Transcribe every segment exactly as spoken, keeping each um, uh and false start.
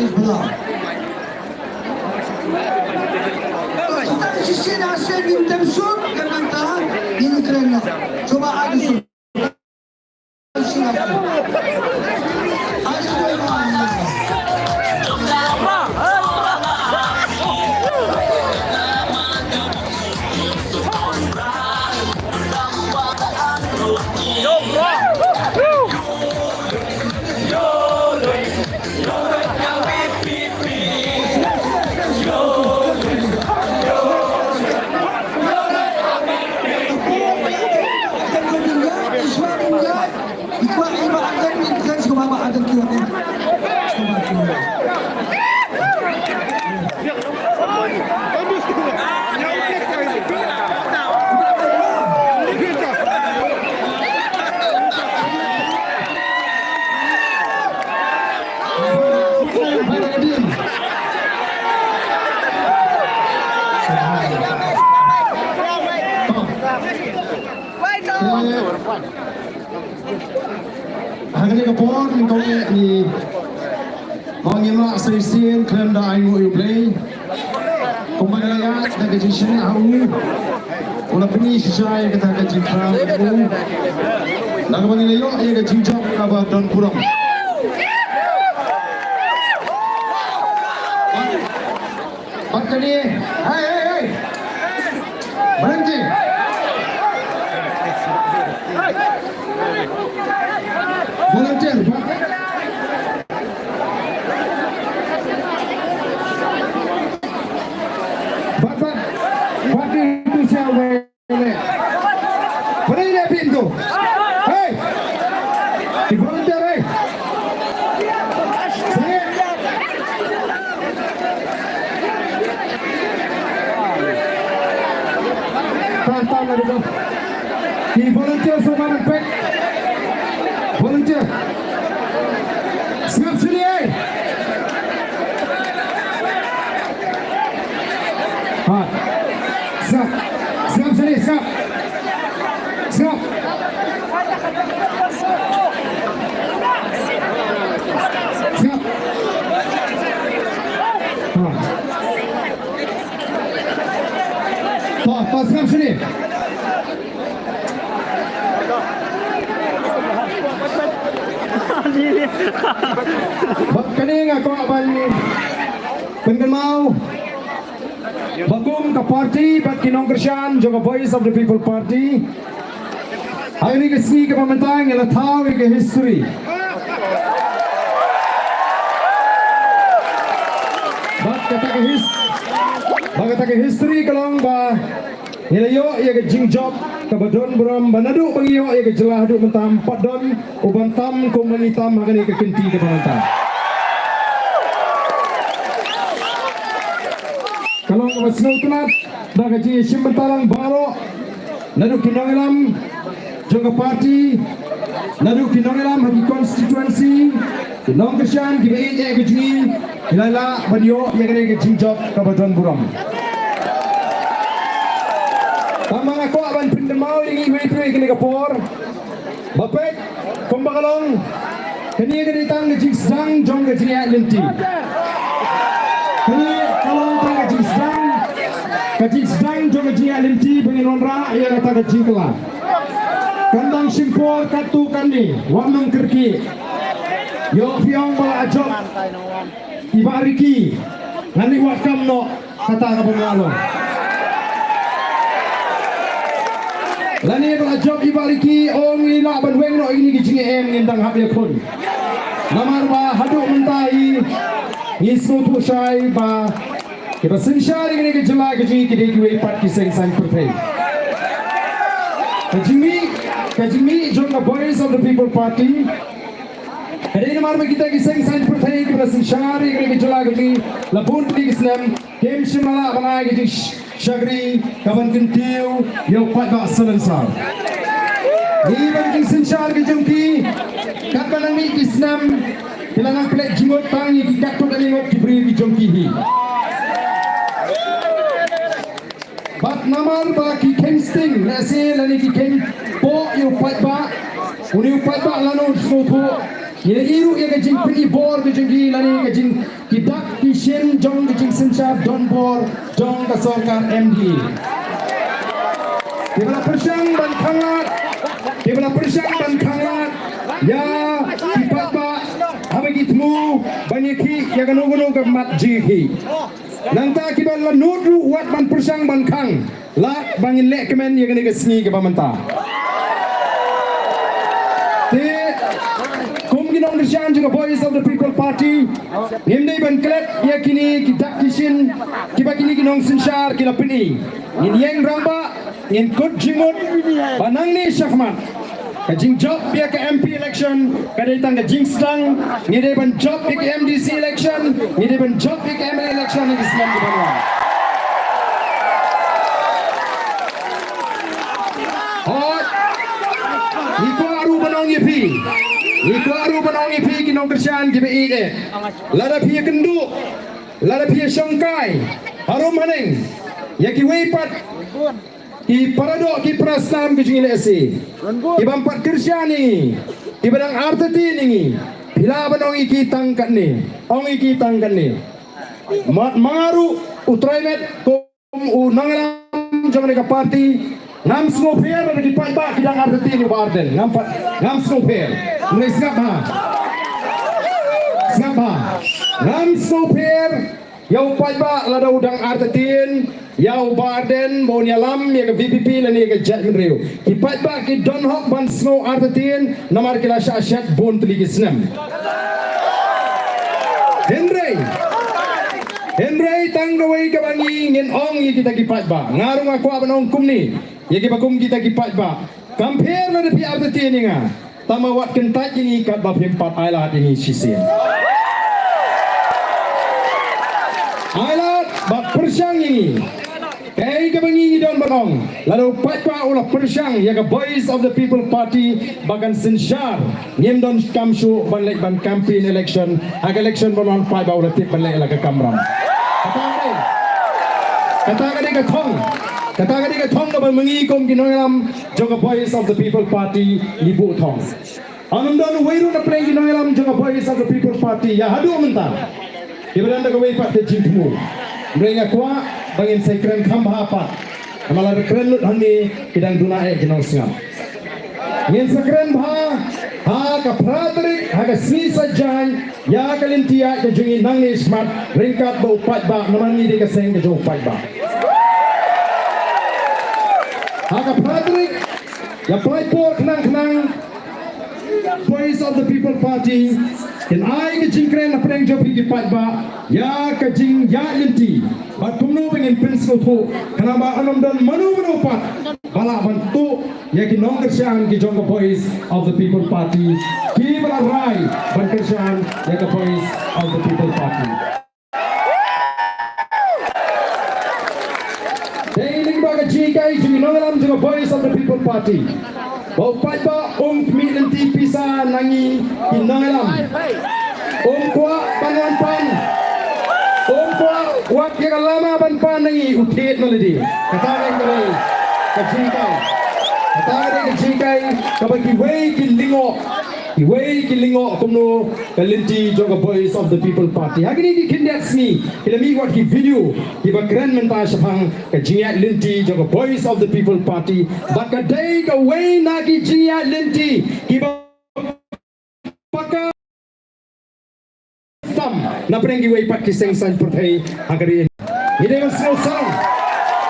Bla. Kita shisien ha shisien ngim tem shuh, kan mynta ngin kren noh. Shuwa ai shuh. Ha kane ka por nyngkong eh ni, ma ngim lah sa shisien khlem da ainguh ïa U Blei. Kumba nga la ïa da ka jingshaniah ha u, u la pyni shisha ïa kata ka jingkhlaiñ u. Da kaba ngi la ïoh ïa ka jingjop kaba don burom. Bad kane, hey, hey, hey. Berhenti. Volunteer, bad. Bad, bad. Bad itu siapa? Pynlait phi tu. Hey! Ki volunteer, hey! Sini. Tahan, tahan lagi tu. Ki volunteer semua nampak. Volunteer. Sngap sini, hey! Ha. Sngap. Sngap sini, sngap. Sngap. Sngap. Ha. To, to, sngap sini. Bad kane nga kwah ban pynkynmaw ba kum ka party bad ki nongkyrshan jong ka Voice of the People Party, ha kane ka sngi kaba mynta ngi la thaw ïa ka history. Bad kata ka his-, bad kata ka history ka long ba ngi la ïoh ïa ka jingjop kaba don burom ba naduh ba ngi ïoh ïa ka jylla haduh mynta ym pat don u ban tam kumba ngi tam ha kane ka kynti kaba mynta. Ka long kaba sngewtynnat da ka jingïashim bynta lang baroh, naduh ki nongïalam jong ka party, naduh ki nongïalam ha ki constituency, ki nongkyrshan kiba ïeit eh ka jong ngi, ki la lah ban ïoh ïa kane ka jingjop kaba don burom. Tangba nga kwah ban pynkynmaw ïa ngi iwei pa iwei ha kane ka por ba peit kumba ka long, kane ka dei tang ka jingsdang jong ka jingïaid lynti. Kane ka long tang ka jingsdang, ka jingsdang jong ka jingïaid lynti ba ngin wanrah ïa kata ka jingkylla. Kan dang shim por katto katne, wat nym kyrkieh. Ïoh phi ong ba la jop i Bah Ricky, ngan ïa wad kam noh kata kaba nga long. Lane ba la jop i Bah Ricky, ong ngi lah ban weng noh ïa kine ki jingeh, ngin dang hap ïakhun. Namar ba haduh mynta hi ngi sngewthuh shai ba kiba synshar ïa kane ka jylla ka jong ngi ki dei kiwei pat ki seng saiñ pyrthei. Ka jingmih, ka jingmih jong ka Voice of the People Party ka dei namar ba kita ki seng saiñ pyrthei kiba la synshar ïa kane ka jylla ka jong ngi la bun tylli ki snem, kim shym la lah ban ai ka jingshakri kaban kyntiew ïa u paidbah salonsar. Ngi ba ka jingsynshar ka jong ki, katba nang mih ki snem, ki la nang pynleit jingmut tang ïa ki katto katne ngut ki briew ki jong ki hi. Bad namar ba ki kheiñ sting lehse lane ki kheiñ poh ïa u paidbah, une u paidbah lano u sngewthuh Ngi la ïohi ruh ïa ka jingpyni bor ka jong ki lane ka jing ki dak ki shin jong ka jingsynshar donbor jong ka sorkar M D A. Kiba la pyrshang ban khanglad, kiba la pyrshang ban khanglad ïa ki paidbah haba ki thmu ban ïakhih ïa kano kano ka mat jingïakhih. Nangta kiba la nud ruh wat ban pyrshang ban khang. Lah ba ngin leh kmen ïa kane ka sngi kaba mynta. Te kum ki nongkyrshan jong ka Voice of the People Party, ngim dei ban klet ïa kine ki dak ki shin kiba kine ki nongsynshar ki la pyni. Ngin ïeng rangbah, ngin kut jingmut ba nangne shakhmat ka jingjop ïa ka M P election ka dei tang ka jingsdang. Ngi dei ban jop ïa ka M D C election, ngi dei ban jop ïa ka M L A election ha ki snem kiban wan. Hooid, ngi kwah ruh ban ong ïa phi, ngi kwah ruh ban ong ïa phi ki nongkyrshan kiba ïeit. Lada phi ïakynduh, lada phi ïashongkai harum haneng ïa kiwei pat ki paradoh ki parasnam ki jong ngi lehse, ki bym pat kyrshan ïa ngi, kiba dang artatien ïa ngi, phi lah ban ong ïa ki tang katne, ong ïa ki tang katne. Mat ma ruh u trai met kum u nongïalam jong kane ka party, ngam sngewpher lada ki paidbah ki dang artatien ïa u Bah Ardent, ngam pat, ngam sngewpher. Hynrei sngap bha, sngap bha, ngam sngewpher ïa u paidbah lada u dang artatien ïa u Bah Ardent ba un ïalam ïa ka V P P lane ïa ka jaitbynriew. Ki paidbah ki don hok ban sngew artatien namar ki la shah shet bun tylli ki snem. Hynrei, hynrei tang kawei kaba ngi ngin ong ïa kita ki paidbah. Nga ruh nga kwah ban ong kumne ïa kiba kum kita ki paidbah. Kam pher lada phi artatien ïa nga, tangba wat kyntait ïa ngi katba phim pat ailad ïa ngi shisien. Ailad bad pyrshang ïa ngi. Kaei kaba ngi ngi don ban ong, lada u paidbah u la pyrshang ïa ka Voice of the People Party ba kan synshar, ngim donkam shuh ban leit ban campaign election ha ka election ban wan, paidbah u la tip ban leit la ka kamram. Kata ka dei, kata ka dei ka thong, kata ka dei ka thong kaba ma ngi kum ki nongïalam jong ka Voice of the People Party ngi buh thong. Ym don uwei ruh na pdeng ki nongïalam jong ka Voice of the People Party ïa haduh mynta kiba don da kawei pat ka jingthmu. Hynrei nga kwah ba ngin sa kren kham bha pat, namar lada kren lut hangne ki dang duna eh ki nongsngap. Ngin sa kren bha ha ka phra tarik ha ka sngi Saitjaiñ ïa ka lynti ïaid ka jong ngi nangne shakhmat ryngkat bad u paidbah, namar ngi dei ka seng ka jong u paidbah. Ha ka phra tarik, ïa pynlait por khnang khnang, Voice of the People Party kin ai ka jingkren na pdeng jong phi ki paidbah ïa ka jingïaid lynti bad kumno ba ngin pynsngewthuh, khnang ba ym don mano mano pat ba lah ban tuh ïa ki nongkyrshan ki jong ka Voice of the People Party kiba la rai ban kyrshan ïa ka Voice of the People Party. Dei lyngba ka jinghikai jong ki nongïalam jong ka Voice of the People Party ba u paidbah um khmih lynti pisa na ngi ki nongïalam. Um kwah ban wan pan, um kwah wat ïa ka lama ban pan na ngi, u thied na lade. Kata ka dei ka jinghikai, kata ka dei ka jinghikai kaba kiwei ki lyngngoh, kiwei ki lyngngoh kumno ka lynti jong ka Voice of the People Party. Ha kine ki khyndiat sngi ki la mih wat ki video kiba kren mynta shaphang ka jingïaid lynti jong ka Voice of the People Party. Bad ka dei kawei na ki jingïaid lynti kiba paka tam na pdeng kiwei pat ki seng saiñ pyrthei ha ka ri. Ngi dei ban sngew sarong,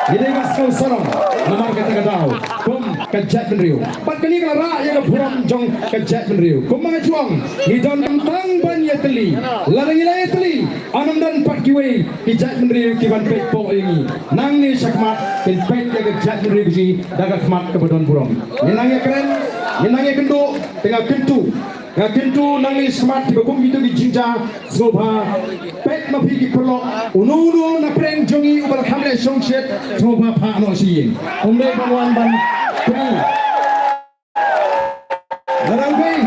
ngi dei ban sngew sarong namar kata ka daw kum ka jaitbynriew. Bad kane ka la rah ïa ka burom jong ka jaitbynriew. Kumba nga ju ong, ngi don tang ban ïatylli. Lada ngi la ïatylli, ym don pat kiwei ki jaitbynriew ki ban peit pok ïa ngi. Nangne shakhmat kin peit ïa ka jaitbynriew ka jong ngi da ka khmat kaba don burom. Ngin nang ïakren, ngin nang ïakynduh, te nga kyntu, nga kyntu nangne shakhmat kiba kum kito ki jingjia, sngewbha peit ma phi ki paralok, uno uno na pdeng jong ngi uba la kham leh shongshit, sngewbha phah noh sha ïing. Um dei ban wan ban kyntu. Lada u dei,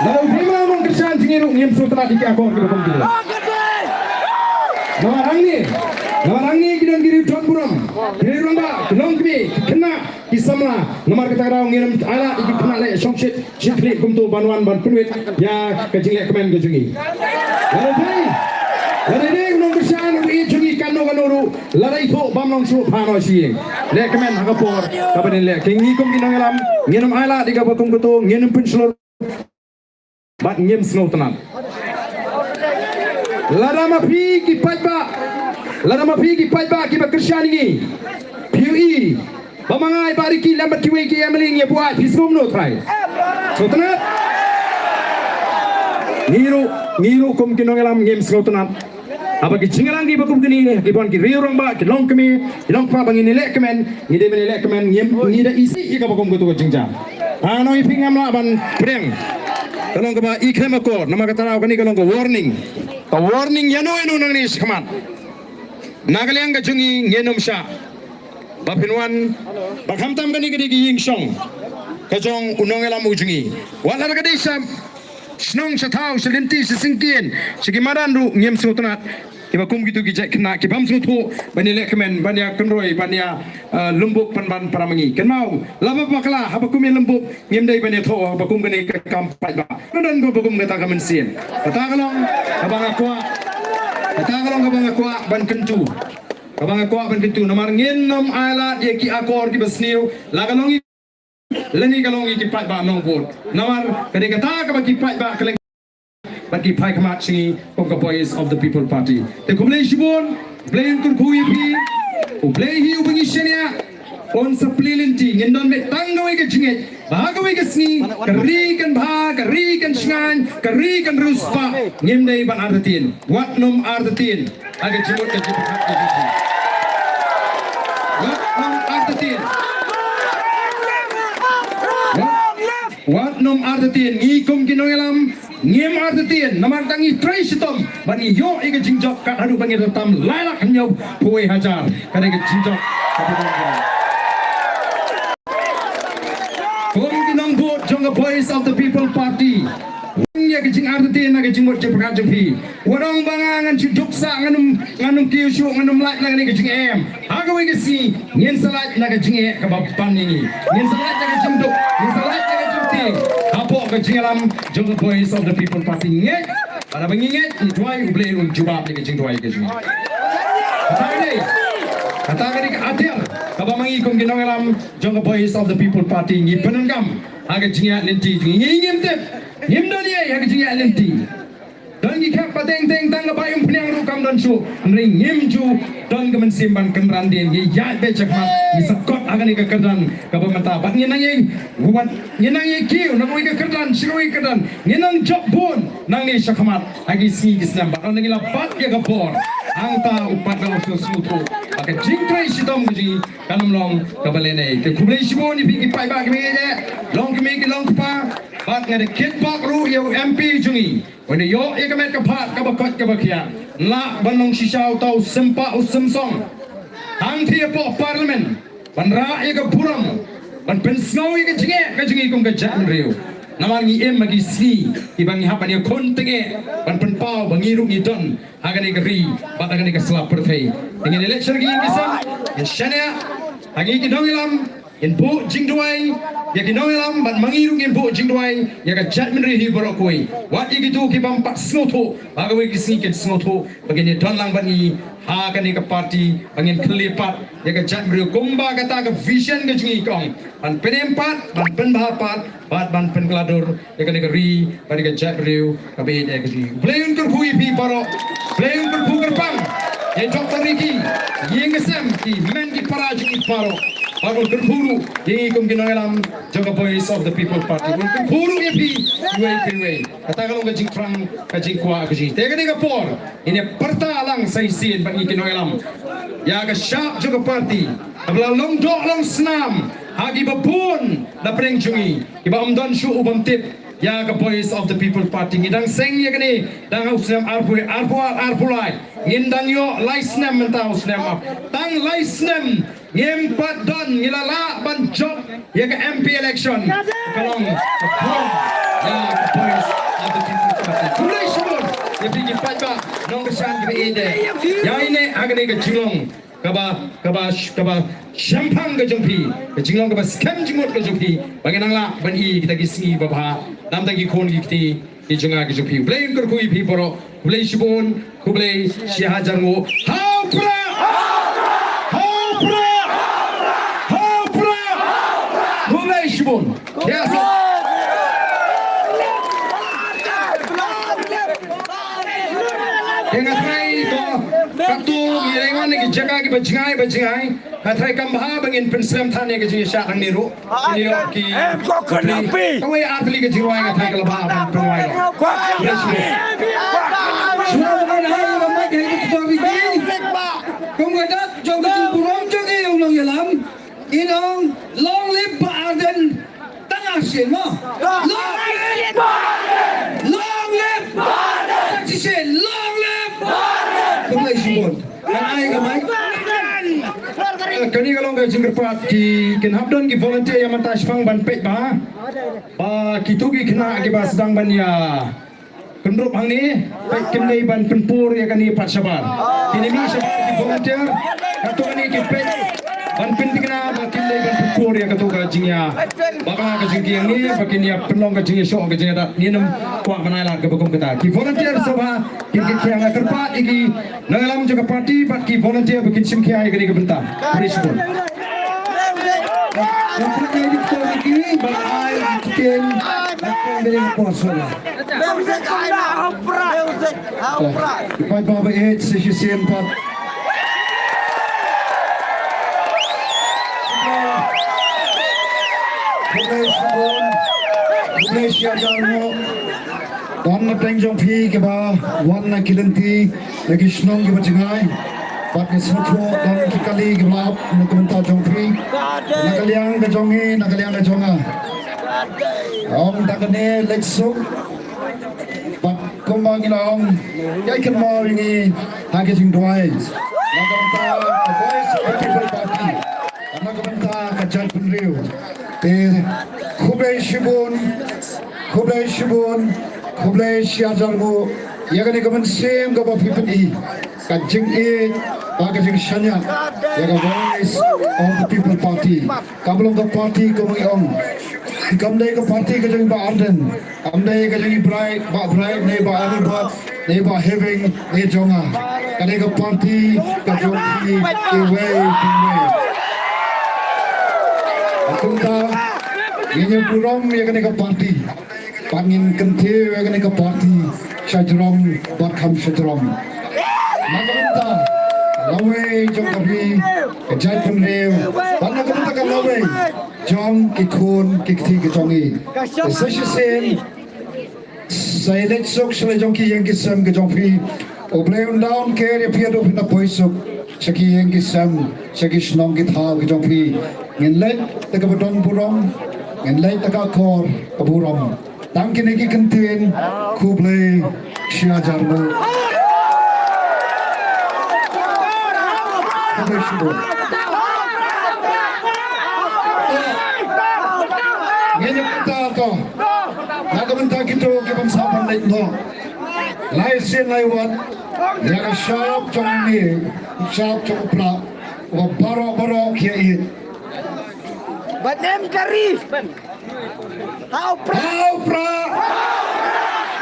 lada u dei ma u nongkyrshan jong ngi ruh ngim sngewtynnat ïa ki akor kiba kum kito. Namar hangne, namar hangne ki don ki riew don burom, ki riew rangbah, ki longkmie, ki khynnah, ki samla, namar kata ka daw ngin ym ailad ïa ki khynnah leh shongshit shongkhlieh kumto ban wan ban pynwit ïa ka jingleh kmen ka jong ngi. Lada dei, lada dei u nongkyrshan u ïeit jong ngi kano kano ruh, lada ithuh bam long shuh, phah noh sha ïing. Leh kmen ha ka por kaba ngin leh. Ki, ngi kum ki nongïalam ngin ym ailad ïa kaba kum kato, ngin ym pynshlur. Bad ngim sngewtynnat. Lada ma phi ki paidbah, lada ma phi ki paidbah kiba kyrshan ïa ngi, phi ïohi ba ma nga bad Ricky lem bad kiwei ki M L A ngi ïa buaid, phi sngewmno trai? Sngewtynnat? Ngi ruh, ngi ruh kum ki nongïalam ngim sngewtynnat. Haba ki jingïalang kiba kum kine, ki ban ki riew rangbah, ki longkmie, ki longkpa ba ngin ïaleh kmen, ngi dei ban ïaleh kmen, ngim, ngi da isih ïa kaba kum kato ka jingjia. Nga ong ïa phi, ngam lah ban pdiang. Ka long kaba i khlem akor, namar kata ka daw kane ka long ka warning. Ka warning ïano ïano nangne shakhmat. Na ka liang ka jong ngi ngin ym shah ba phin wan, ba khamtam kane ka dei ka ïing shong ka jong u nongïalam u jong ngi. Wat la ka dei sha shnong, sha thaw, sha lynti, sha syngkien, sha ki madan ruh ngim sngewtynnat. Kiba kum kito ki jait khynnah ki bym sngewthuh ban ïaleh kmen, ban ïakynroi, ban ïa, eh, lymbuk pynban para ma ngi. Kynmaw, lada bakla haba kum ïa lymbuk, ngim dei ban ïathuh haba kum kane ka kam paidbah. Nga don kaba kum kata ka mynsiem. Kata ka long kaba nga kwah, kata ka long kaba nga kwah ban kyntu. Kaba nga kwah ban kyntu, namar ngin ym ailad ïa ki akor kiba sniew, la ka long ïa, lane ka long ïa ki paidbah nongbud. Namar ka dei kata kaba ki paidbah kylleng bad ki phai khmat sha ngi kum ka Voice of the People Party. Te khublei shibun, U Blei un kyrkhu ïa phi, U Blei hi uba ngi shaniah, un sa plie lynti, ngin don beit tang kawei ka jingngeit ba ha kawei ka sngi ka ri kan bha, ka ri kan shngaiñ, ka ri kan riewspah. Ngim dei ban artatien, wat nym artatien ha ka jingmut ka jingpyrkhat ka jong phi. Wat nym artatien. Wat, wat nym artatien. Ngi kum ki nongïalam ngim artatien, namar tang ngi trei shitom ban ïoh ïa ka jingjop kat haduh ba ngi da tam lai lak hynñiewphew wei hajar. Ka dei ka jingjop. Kum ki nongbud jong ka Voice of the People Party, ïa ka jingartatien na ka jingmut jingpyrkhat jong phi. Wat ong ba nga ngan shu duk sah, ngan ym, ngan ym kiew shuh, ngan ym lait na kane ka jingeh. Ha kawei ka sngi ngin sa lait na ka jingeh kaba pan ïa ngi. Ngin sa lait na ka jingduk, ngin sa lait na ka jingtieng. Hapoh ka jingïalam jong ka Voice of the People Party, ngeit, lada ba ngi ngeit, ngi duwai, U Blei un jubab ïa ka jingduwai ka jong ngi. Kata ka dei, kata ka dei ka atiar kaba ma ngi kum ki nongïalam jong ka Voice of the People Party ngi pyndonkam ha ka jingïaid lynti jong ngi. Ngi ngim tip, ngim don ei ha ka jingïaid lynti. Don ki khep pateng teng, tang ka bai umphniang ruh kam don shuh. Hynrei ngim ju don ka mynsiem ban kynran dien, ngi ïaid beit shakhmat, ngi sa kot ha kane ka kyrdan kaba mynta. Bad ngin nang ïa, wat ngin nang ïa kiew na kawei ka kyrdan sha kawei ka kyrdan, ngin nang jop bun nangne shakhmat ha ki sngi ki snem. Bad ynda ngi la bat ïa ka bor, hangta u paidbah u sngewthuh ba ka jingtrei shitom ka jong ngi kan ym long kaba lehnoh. Te khublei shibun ïa phi ki paidbah kiba ïeit, longkmie ki longkpa. Bad nga da kit bok ruh ïa u M P jong ngi, un ïoh ïa ka met ka phad kaba koit kaba khiah, lah ban long shisha uta u sympa u symsong hangtei hapoh Parliament, ban rah ïa ka burom, ban pynsngew ïa ka jingeh ka jong ngi kum ka jaitbynriew. Namar ngi im ha ki sngi kiba ngi hap ban ïakhun tyngeh, ban pynpaw ba ngi ruh ngi don ha kane ka ri bad ha kane ka sla pyrthei. Te ngin ïaleit sha ki ïing ki sem, ngin shaniah ha ngi ki nongïalam, ngin buh jingduwai ïa ki nongïalam bad ma ngi ruh ngin buh jingduwai ïa ka jaitbynriew hi baroh kawei. Wat ïa kito ki bym pat sngewthuh, ba kawei ki sngi kin sngewthuh ba kin ïadon lang bad ngi ha kane ka party, ba ngin khlieh pat ïa ka jaitbynriew kumba kata ka vision ka jong ngi ka ong, ban pynim pat, ban pynbha pat, bad ban pynkylla dur ïa kane ka ri bad ïa ka jaitbynriew kaba ïeit ka jong ngi. U Blei un kyrkhu ïa phi baroh. U Blei un kyrkhu kyrpang ïa Doktor Ricky, ïing ka sem, ki hynmen ki para jong ngi baroh. Bad un kyrkhu ruh ïa ngi kum ki nongïalam jong ka Voice of the People Party. Un kyrkhu ruh ïa phi iwei pa iwei. Kata ka long ka jingthrang, ka jingkwah ka jong ngi. Te kane ka por ngin ïa pyrta lang sa shisien bad ngi ki nongïalam ïa ka shap jong ka party kaba la long doh long snam ha kiba bun na pdeng jong ngi, kiba ym don shuh u bym tip ïa ka Voice of the People Party. Ngi dang seng ïa kane dang ha u snem arphew, arphew ar, arphew lai. Ngin dang ïoh lai snem mynta, u snem ap. Tang lai snem ngim pat don, ngi la lah ban jop ïa ka M P election. Ka long ka burom ïa ka Voice of the People Party. Khublei shibun ïa phi ki paidbah nongkyrshan kiba ïeit. Ïa ine ha kane ka jinglong kaba, kaba, kaba shemphang ka jong phi, ka jinglong kaba skhem jingmut ka jong phi, ba ngin nang lah ban ïoh kita ki sngi babha, namar ki khun ki kti ki jong nga ki jong phi. U Blei un kyrkhu ïa phi baroh. Khublei shibun, khublei shihajar nguh. Ha u Prah! Ha u Prah! Ha u Prah! Khublei shibun. Yes. Te nga tharai to, katto ngi dei wan na ki jaka kiba jngai ba jngai. Nga tharai kam bha ba ngin pynslem than ïa ka jingïasyllok hangne ruh. Ngi ïoh ki, em, ko kynnoh phi. Kawei ar tylli ka jingrwai nga tharai ka la bha ban pynrwai noh. Ko kynnoh phi. Shuwa ba ngan ai ka mic ha i Doctor Ricky. Kum ka dak jong ka jingburom jong i, u nongïalam. In ong, long live Bah Ardent. Tang arsien mo. Long live Bah Ardent. Long live Bah Ardent. Tang shisien, long live Bah Ardent. Khublei shibun. Ngan ai ka mic. Eh, kane ka long ka jingkyrpad, ki, kin hap don ki volunteer ïa mynta shaphang ban peit ba, ba kito ki khynnah kiba sdang ban ïa kynrup hangne, peit kin dei ban pynpur ïa kane pat shabar. Kine mih shabar ki volunteer, katto katne ki peit ban pynthikna ba kin dei ban pynpur ïa kato ka jingïa. Ba ka jingkieng ne, ba kin ïa pynlong ka jingïashoh ka jingïadat. Ngin ym kwah ban ai lad kaba kum kata. Ki volunteer sngewbha, kin, kin, kin, nga kyrpad ïa ki nongïalam jong ka party bad ki volunteer ba kin shim khia ïa kane ka bynta. Khublei shibun. Nga kyrpad ïa ki ba ai ki kin, ba kin dei ka por sngewbha. Ki paidbah ba ïeit, sa shisien pat. Khublei shibun, khublei shihajar nguh. Don na pdeng jong phi kiba wan na ki lynti, na ki shnong kiba jngai. Bad nga sngewthuh don ki kali kiba la ap na ka bynta jong phi. Na ka liang ka jong ngi, na ka liang ka jong nga. Ong da kane leit suk. Bad kumba ngi la ong, ïai kynmaw ïa ngi ha ka jingduwai. Na ka bynta ka Voice of the People Party. Na ka bynta ka jaitbynriew. Te khublei shibun, khublei shibun, khublei shihajar nguh ïa kane ka mynsiem kaba phi pyni, ka jingïeit bad ka jingshaniah ïa ka Voice of the People Party. Kaba long ka party kumba ngi ong, kam dei ka party ka jong i Bah Ardent, kam dei ka jong i Bright, Bah Bright ne Bah Albert ne Bah Heving ne jong nga. Ka dei ka party ka jong phi iwei pa iwei. Kumta ngin ïa burom ïa kane ka party. Bad ngin kyntiew ïa kane ka party shajrong bad kham shajrong. Na ka bynta ka lawei jong ka ri, ka jaitbynriew, bad na ka bynta ka lawei jong ki khun ki kti ki jong ngi. Sa shisien sa ïaleit suk sha la jong ki ïing ki sem ki jong phi. U Blei un da un ker ïa phi haduh phin da poi suk sha ki ïing ki sem, sha ki shnong ki thaw ki jong phi. Ngin leit da kaba don burom, ngin leit da ka akor ka burom. Tang kine ki kyntien, khublei shihajar nguh. Khublei shibun. Ngin ïa pynta to. Na ka bynta kito ki ban sa ban leit noh. Lai sien lai wat. Ïa ka shap jong ngi, shap jong u Prah. Wa baroh baroh ki ïa ïeit. Ban em ka ri. Ha u Prah. Ha u Prah.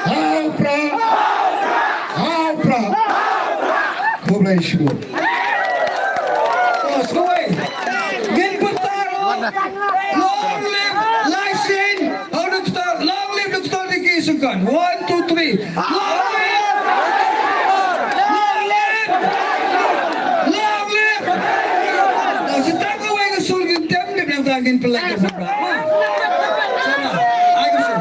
Ha u Prah. Ha u Prah. Khublei shibun. Oh, sorry. Ngin pynta ruh. Long live Lai Sing. Oh, Doctor. Long live Doctor Ricky Sengkon. One, two, three. Long live! Long live! Long live! Sa tang kawei ka sur ngin tem, ngin pynlait ka sur. Ai ka sur.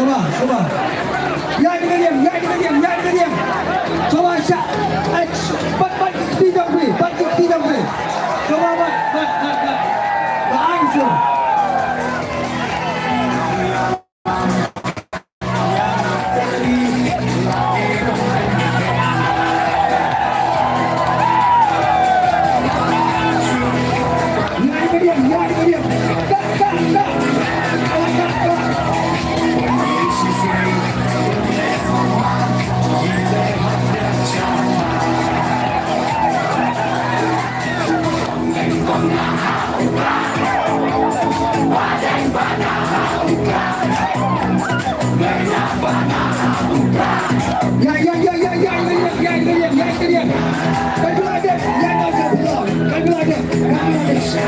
Shuwa, shuwa. Ïaid ka dieng, ïaid ka dieng, ïaid ka dieng. Shuwa, sha. Ai, pat, pat, ti jong phi, pat, ti jong phi. Shuwa, pat, pat, pat, pat. Ba ai shuwa. Ïa, ïa, ïa, ïa, ïa, ïa, ïa, ïa, ïa, ïa, ïa, ïa. Kan bela dep, ïa, ïa, ïa, ïa, kan bela dep, kan bela dep.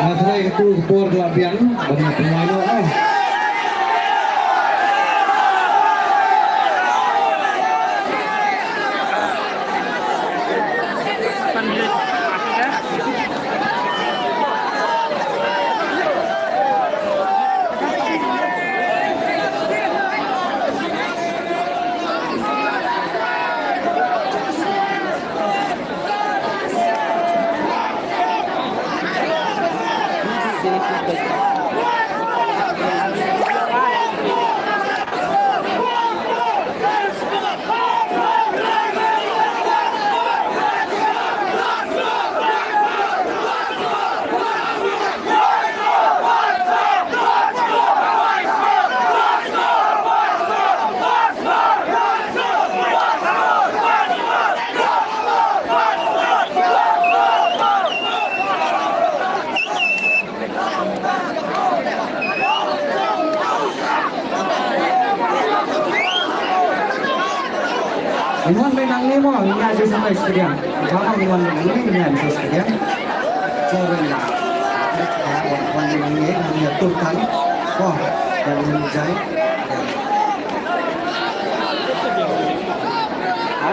Nga tharai katu ka por ka la biang ban ïa pynlait noh. Ngin wan beit nangne mo, ngin ïaid beit sha stadium. Ba mo ngin wan beit nangne, ngin ïaid beit sha stadium. Jong ren la. Wan beit nangne, ngin ïa tur kan. Mo, wan beit nangne jai. Ha?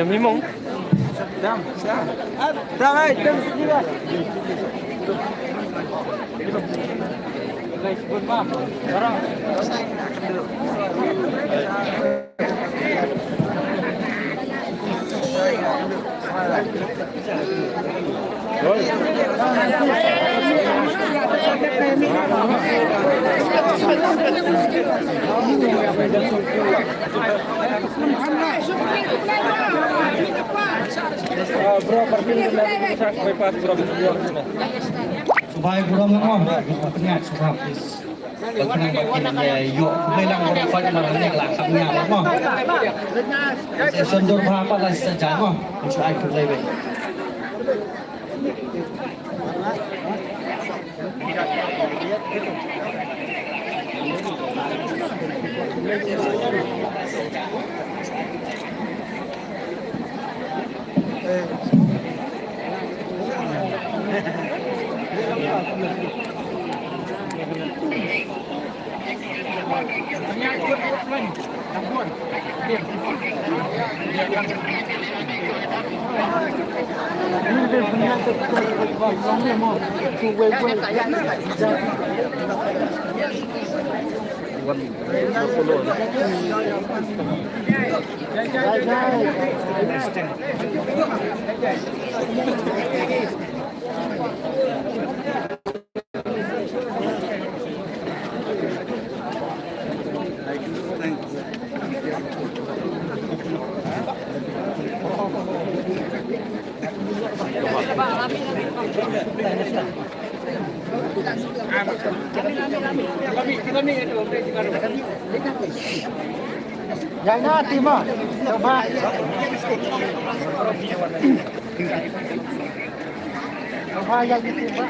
Kami mong. Dam, sa. Dam, ay, dam, sini ba. Shuwa ïa burom mo, pynïaid shuwa, please. Ba khnang ba kin ïa ïoh khublei lang, ba khot mar ne ka la kham ïa mo. Session dur bha pat la sa ja mo. Shu ai khublei bha. Yang na ti ma. Coba. Coba yang ti ma.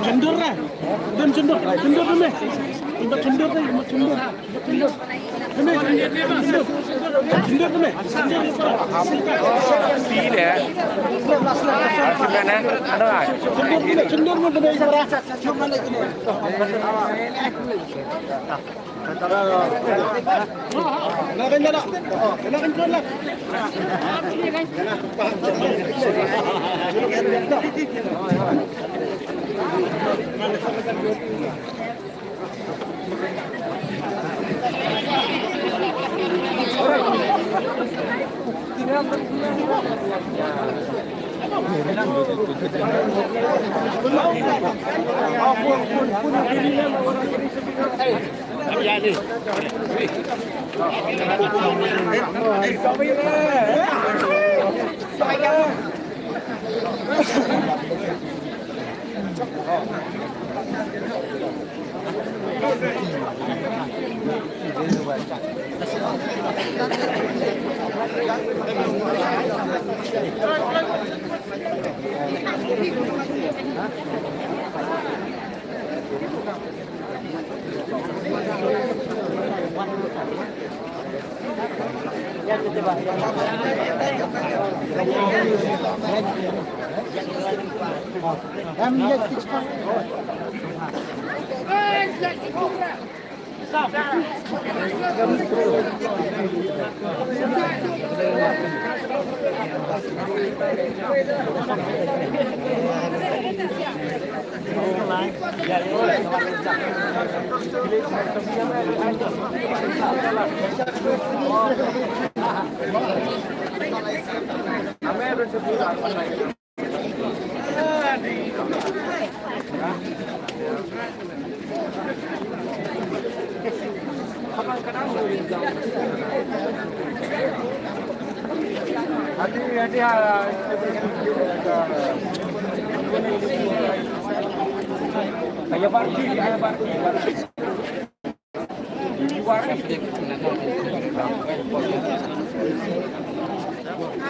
Chendur lah. Dem chendur. Chendur tu meh. Chendur, chendur tu, chendur. Chendur. Chendur tu meh. Chendur tu meh. Chendur tu meh. Chendur tu meh. Chendur tu meh.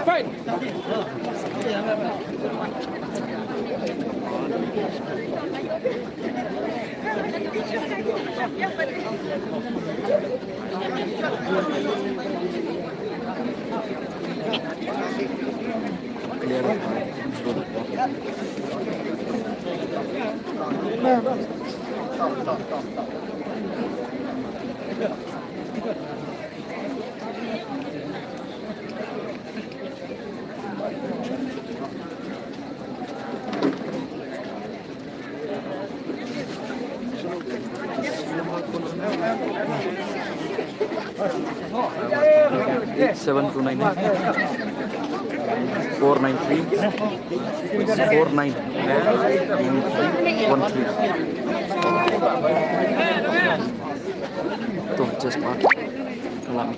Fine. Eight seven two nine four nine three four nine one three. Tuh, just mark. Lami.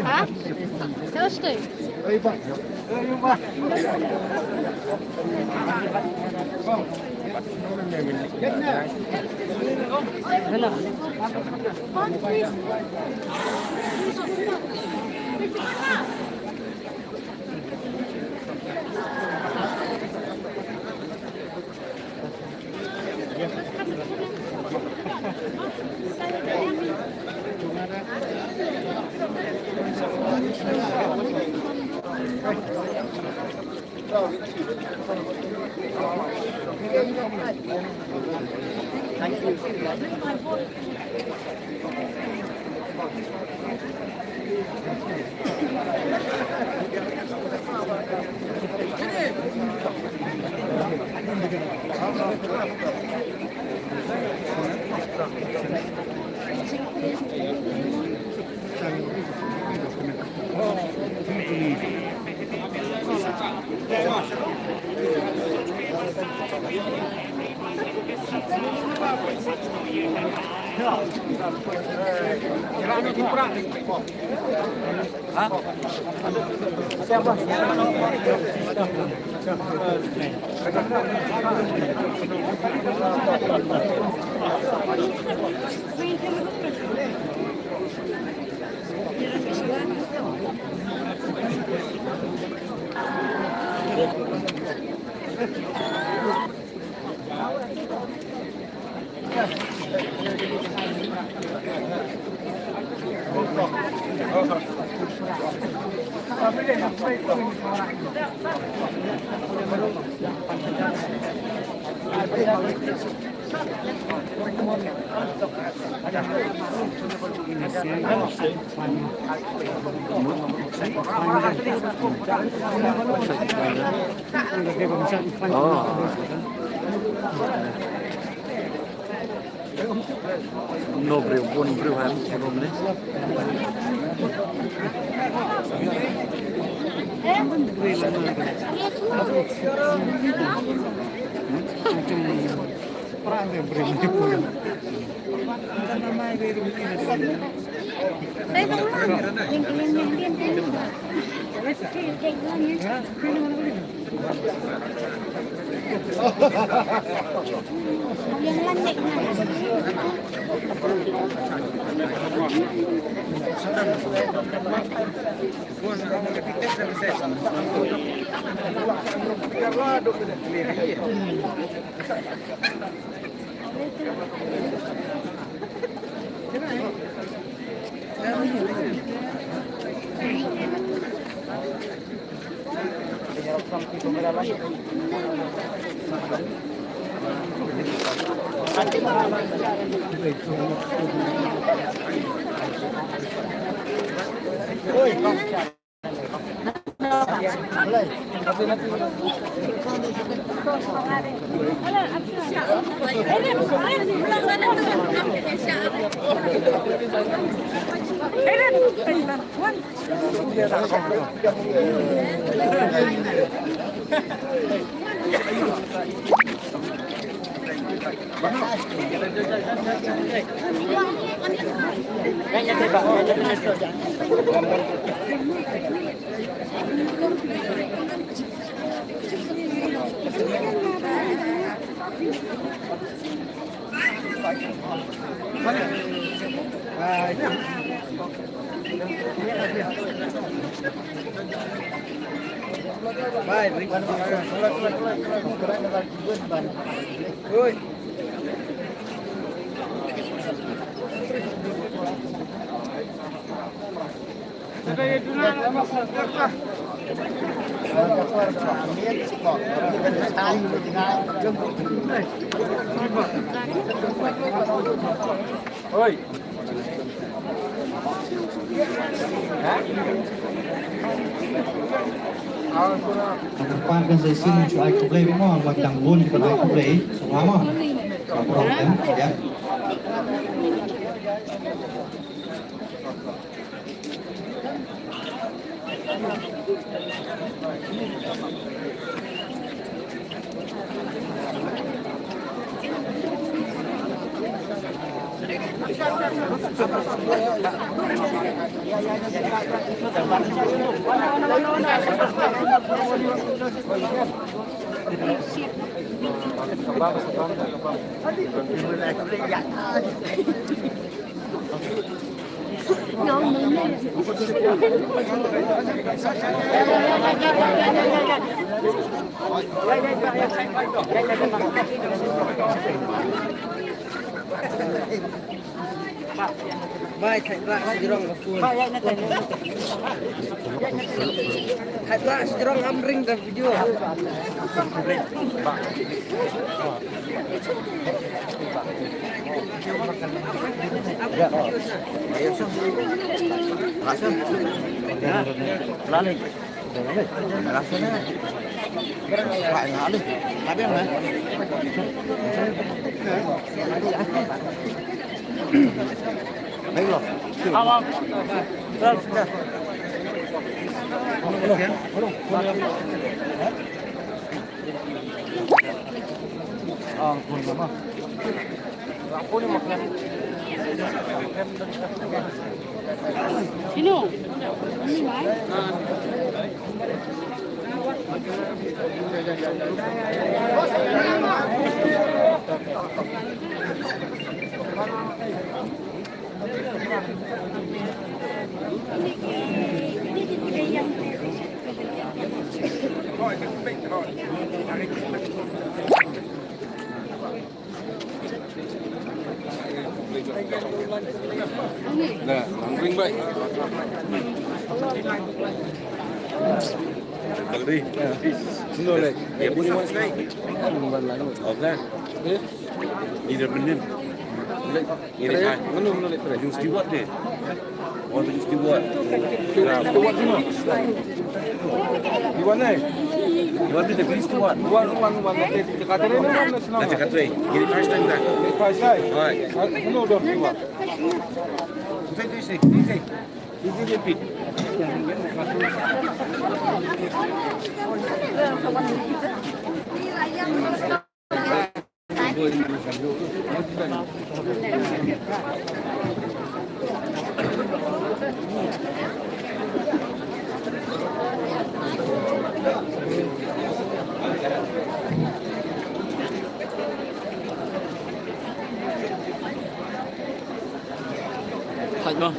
Ha? Hälfte. No briew, bun briew ha, bun ne. Oi. Kata pat kan sa shisien shu ai khublei beit mo, wat dang bun ki ban ai khublei. Sngewbha mo. Ka prong kan, ïa. Bai, thait ba, sijrong ba phone. Thait ba, sijrong am ring da video. Ya. Ayo, sir. Langsung. Ya. Lalu. Sino? Ano ba? Na, nang ring bai. Dang ring. Sino leh? Ya, boleh mas leh. Oke. Eh? Ini dah benin. Ini dah. Mano, mano leh? Yung steward deh. Oh, yung steward. Steward sino? Iwan eh? Iwan deh, the police steward. Iwan, Iwan, Iwan. Nanti dekat ni mana? Nanti dekat ni. Ini first time dah. Ini first time. Alright. Mano dah steward? Sini, sini, sini. Sini, sini. Thait noh.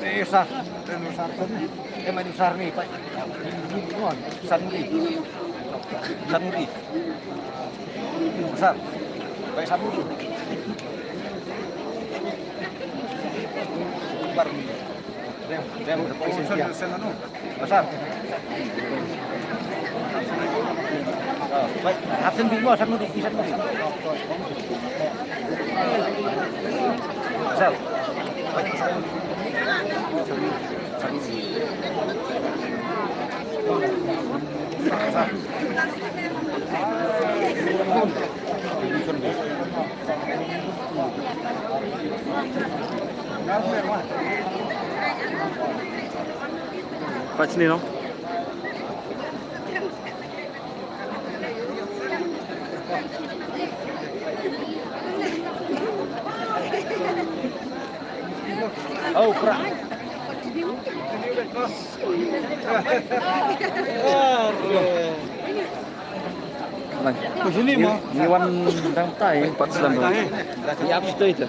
Ni sar, ni sar ni. Em, ni sar ni, Pak. Sanuri. Sanuri. Sar. Pak Sanuri. Bar. Dem, dem, Pak Sanuri. Pasal. Baik, absen di luar satu di, di satu di. Pasal. Baik. Pasal. Pat sini, no? Oh, prak. Ni wan dang tai. Pat slam. Ni ap situ itu.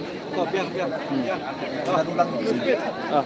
Ah.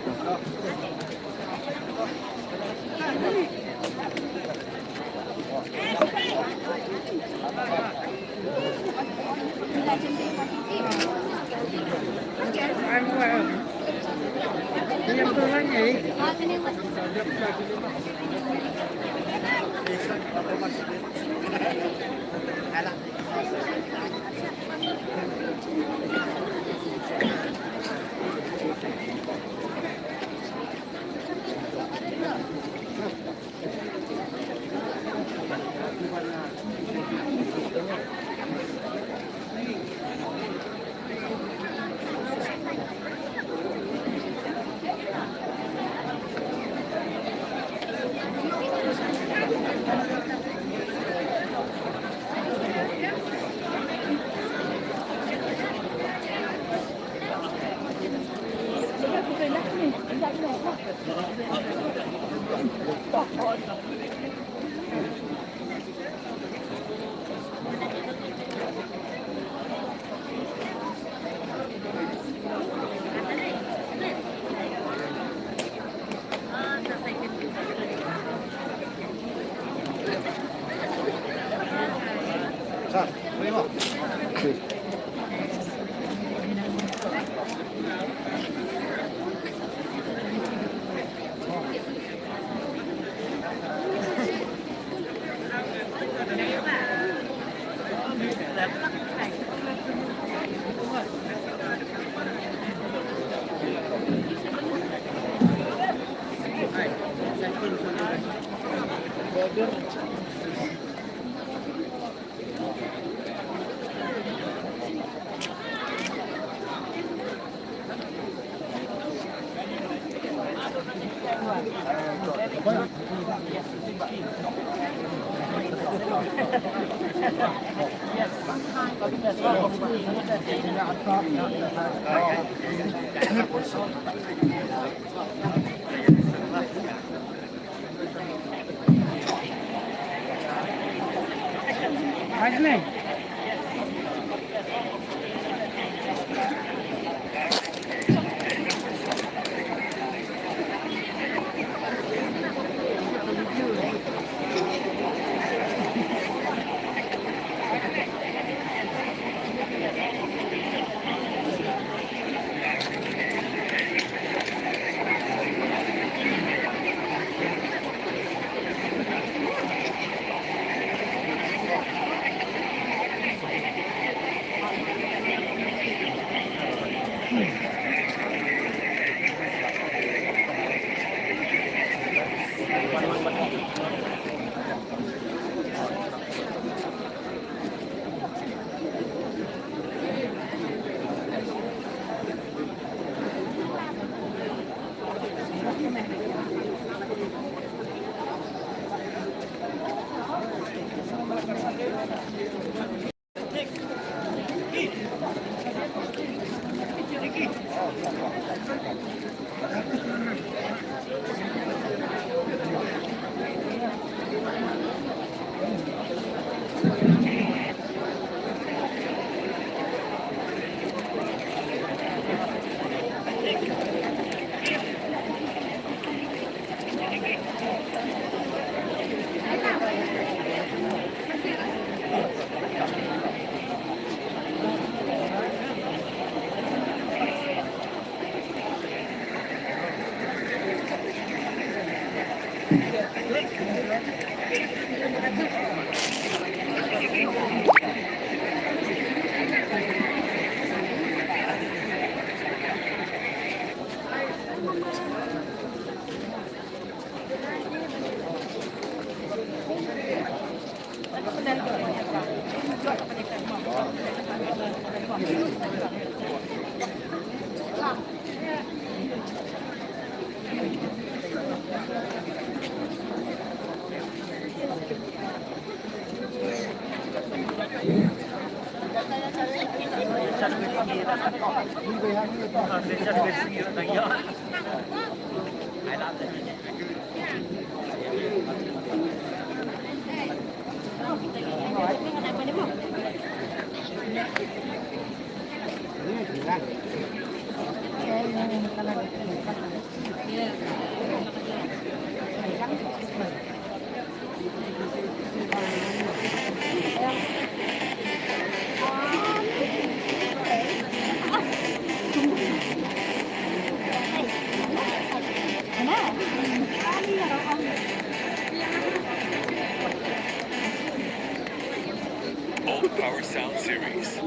All the Power Sound Series.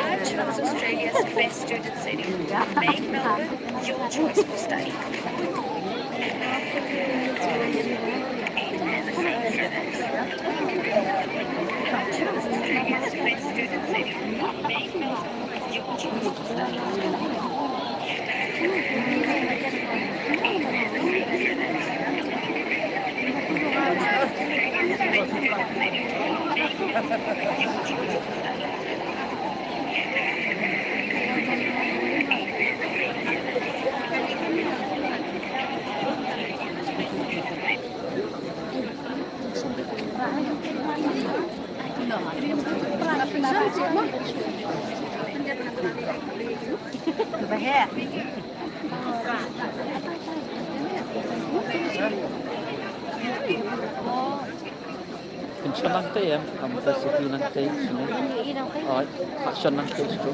Archul's Australia's best student city. Make Melbourne your choice for study. Archul's Australia's best student city. Make Melbourne your choice for study. Pynshon lang te em, am da suki lang te sini. Oh, pynshon lang te suki.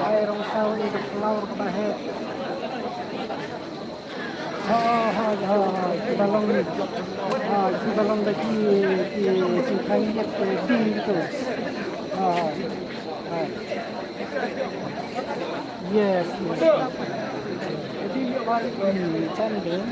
Ai rong saw i duk laur ka bahet. Ha ha ha ha. Ki balong ni. Ha, ki balong da ki ki ki thang yet ki ding gitu. Ha ha. Yes, yes. Hmm, chan ding.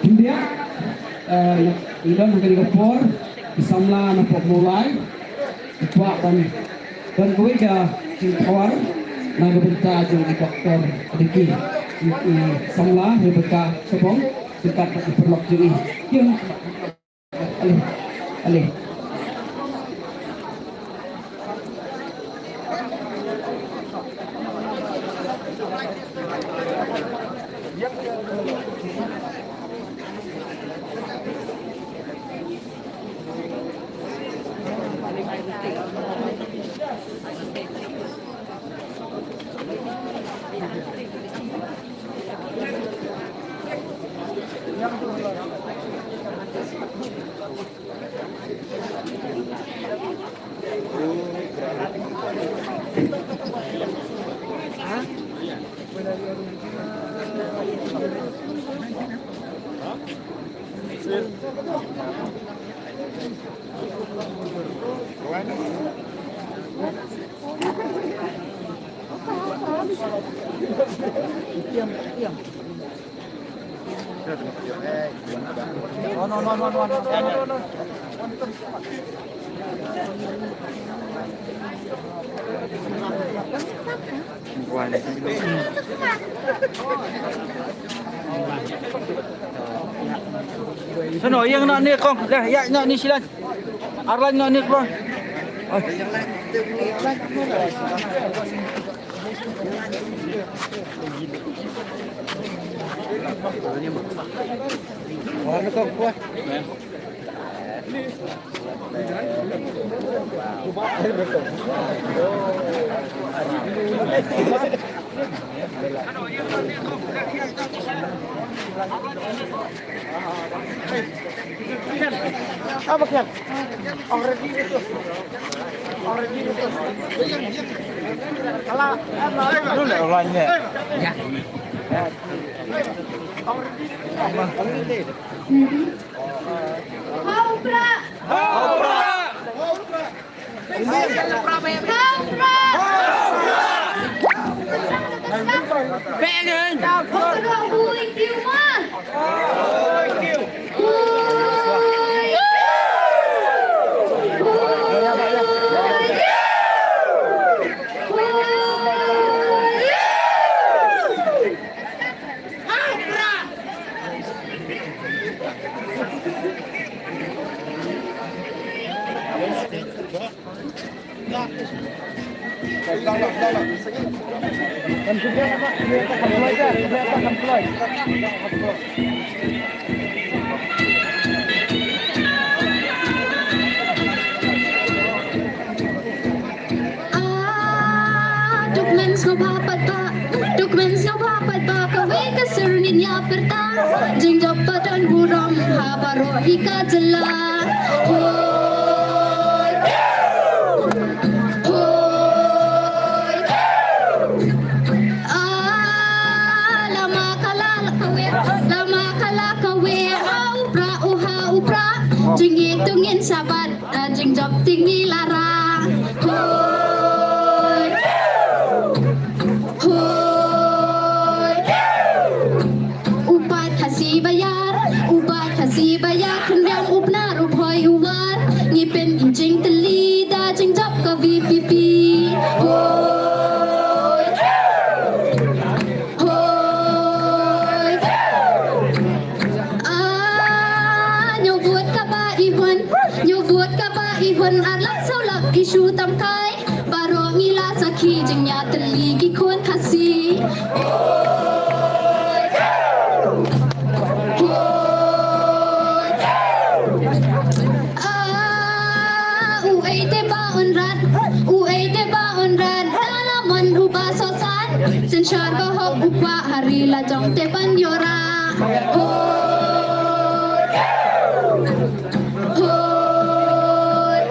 Khyndiat, eh, ngi don ha kane ka por, ki samla na pdeng Mawlai ki kwah ban don kawei ka jingthawar na ka bynta jong i Doctor Ricky. I, i samla, i bynta shaphang, ryngkat bad i paralok jong i. Ki Ale, ale. Sano, ïa nga na ne kong, dah, ïa nga ni silan. Arlan nga ni kong. Ah, duk men sngewbha pat ba, duk men sngewbha pat ba, kawei ka syrngieñ ïa pyrta, jingjop ba don burom ha baroh hi ka jylla. Hoi, hoi. Ah, lama ka la kawei, lama ka la kawei, ha u Prah, u ha u Prah, jingïeit to ngin sa bat. Ah, jingjop te ngi la rah. Hoi. Hoi. U paid Khasi ba ïar, u paid Khasi ba ïar, khyndiat u Pnar u Bhoi u War. Ngi pynjingtylli da jingjop ka V P P. Hoi. Hoi. Ah, ñiew vote kaba i hun, ñiew vote kaba i hun, ar lak saw lak i shu tam kai. Baroh ngi la sakhi jingïatylli ki khun Khasi. Hoi. Ah, uei te ba un rat, uei te ba un rat, da la mon uba sohsat. Synshar ba hok u kwah ha ri la jong te ban ïoh rah. Hoi. Hoi.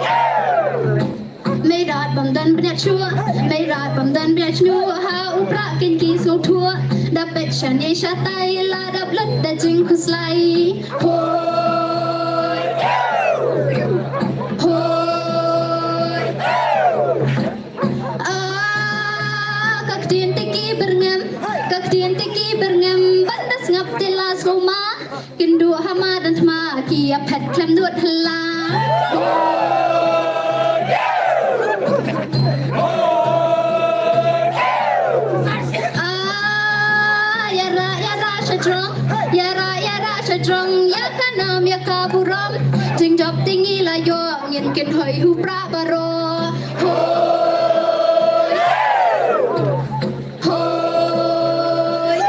Mei rat bym don bniat shuh, mei rat bym don bniat shuh, ha u Prah kin ki sngewthuh. Da peit shane shatai la dap lut da jingkhuslai. Hoi. Hoi. Ah, ka ktien te ki byrngem, ka ktien te ki byrngem, ban da sngap te la sngewma. Kin duh ha madan thma ki ïa phet khlem nud hla. Ah, ïa rah, ïa rah sha jrong, ïa rah, ïa rah sha jrong, ïa ka nam, ïa ka burom, jingjop te ngi la ïoh, ngin kynhoi ha u Prah baroh. Hoi. Hoi.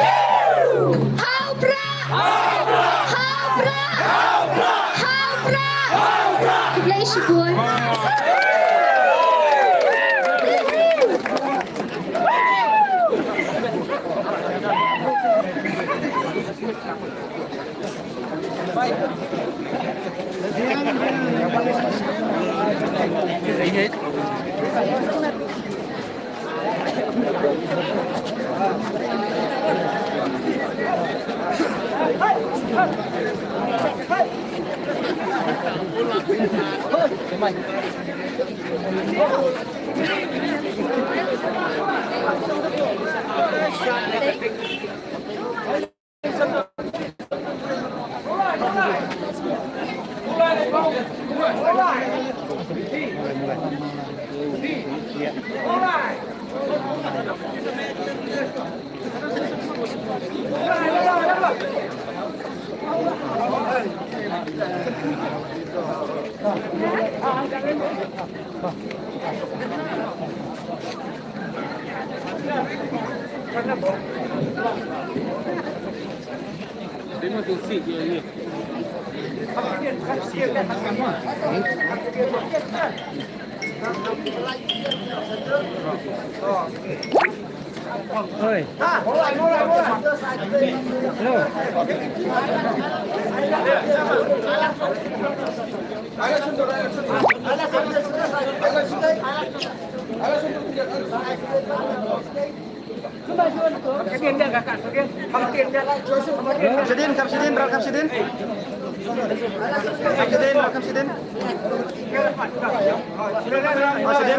Ha u Prah. Ha u Prah. Ha u Prah. Khublei shibun. Oi. Hello. Kam shadien, kam shadien, ral kam shadien. Kam shadien, ral kam shadien. Kam shadien.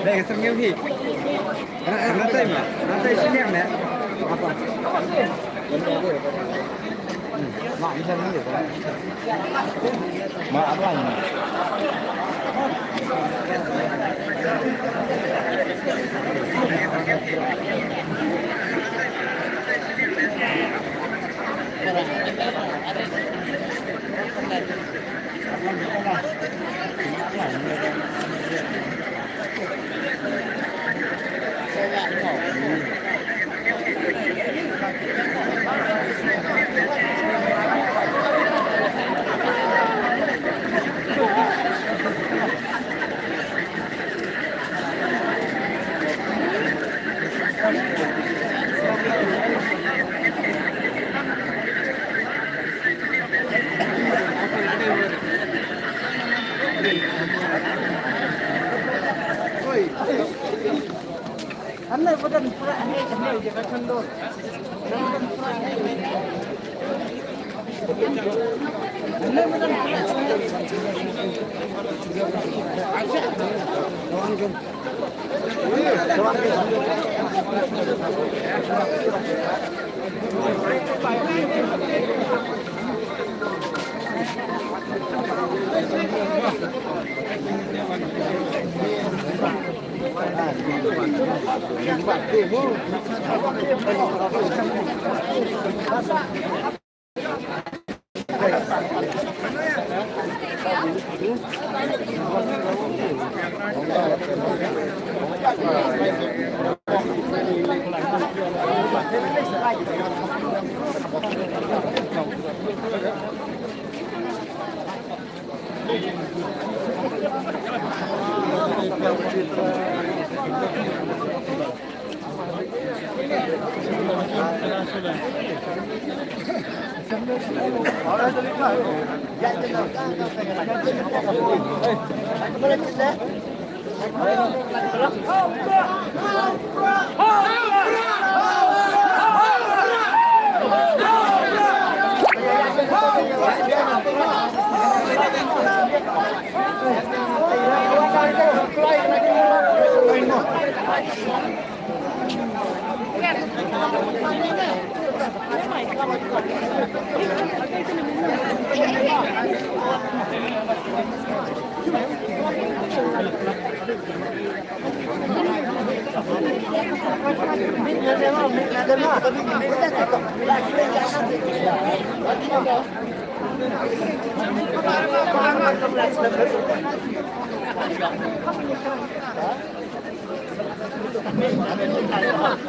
Dai, ka sengkeu hi. Ana, ana tai ma. Ana tai sini ya, ya. Apa? Hmm, ma, ini sini ya. Ma, apa ini?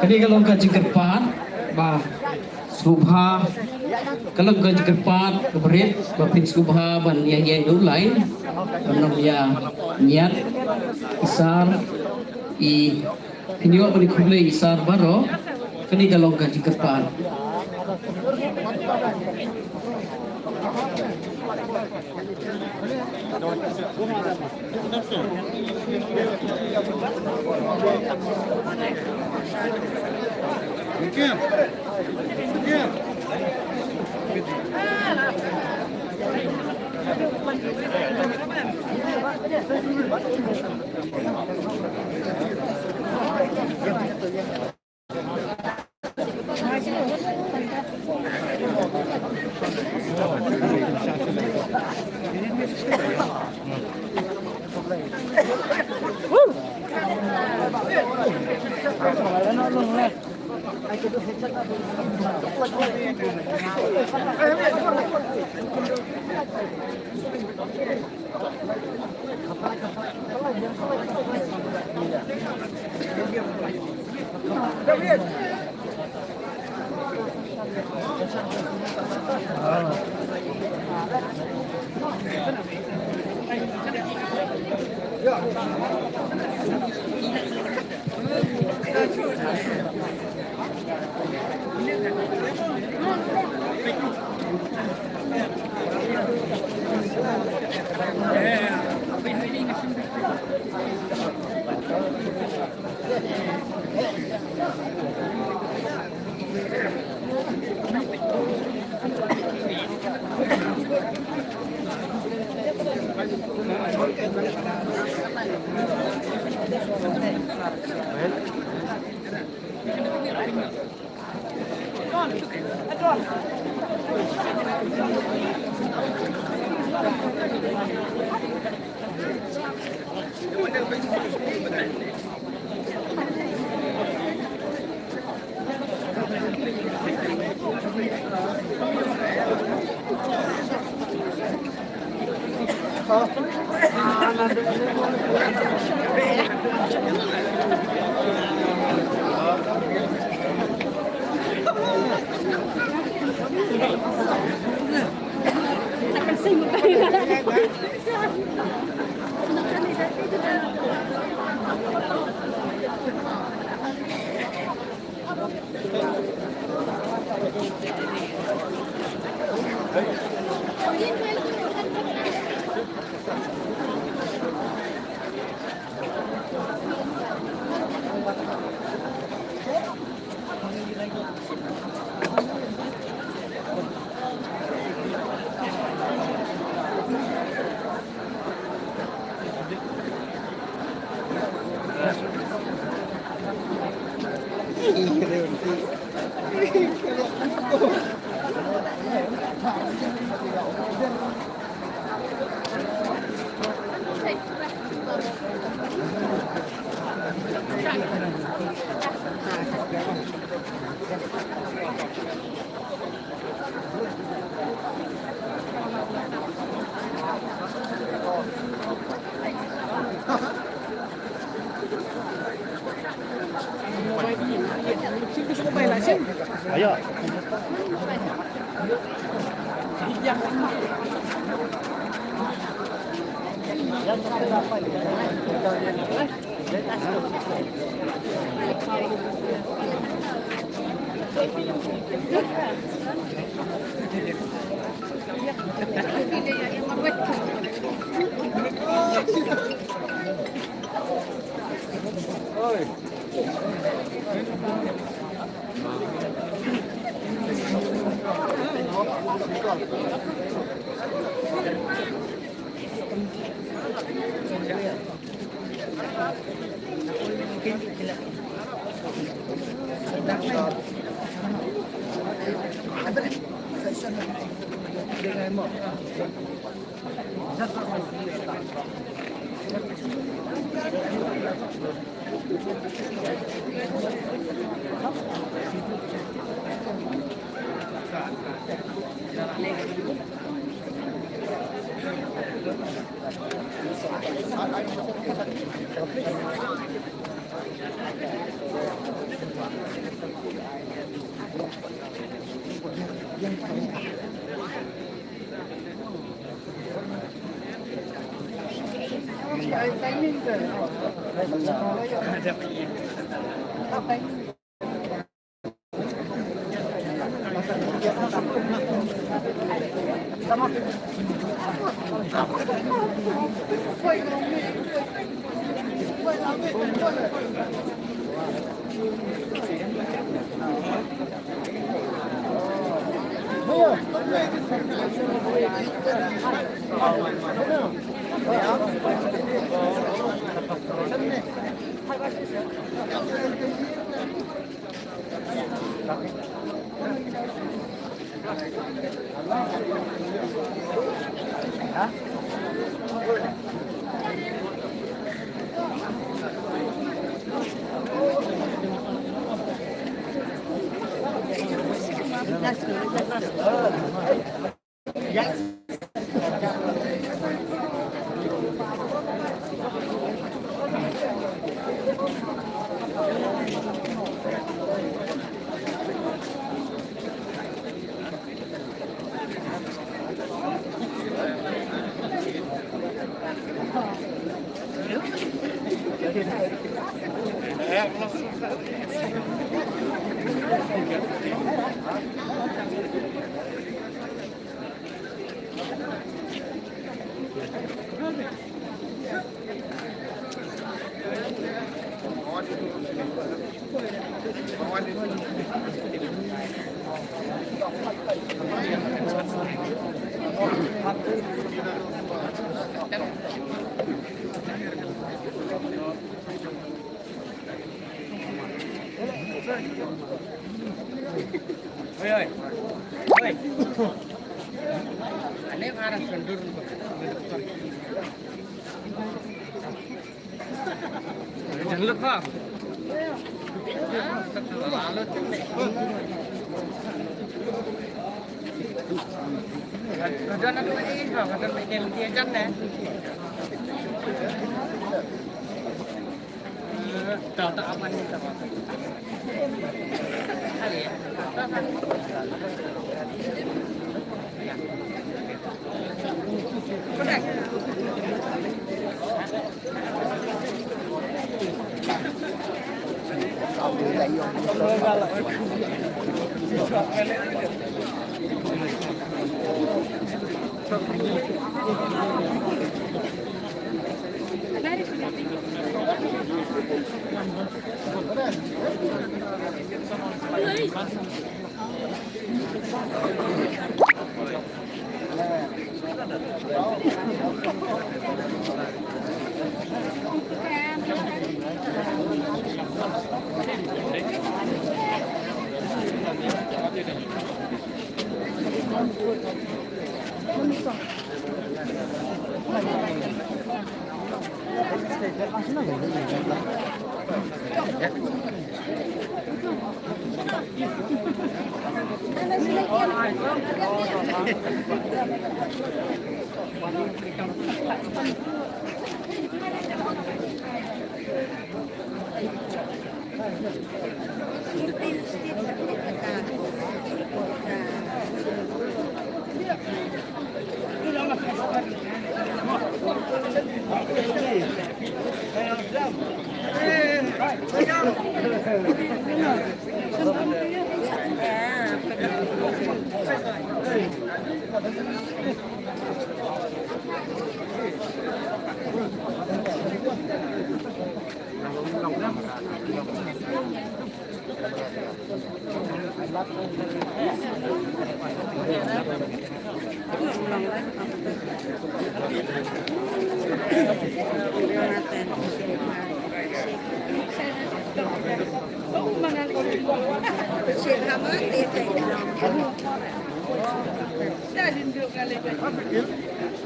Kane ka long ka jingkyrpad ba sngewbha, ka long ka jingkyrpad kaba rit ba phin sngewbha ban ïa ïeng da u lain, ban ym ïa ñiad i sar, i phin ïoh ban ïa khublei i sar baroh. Kane ka long ka jingkyrpad.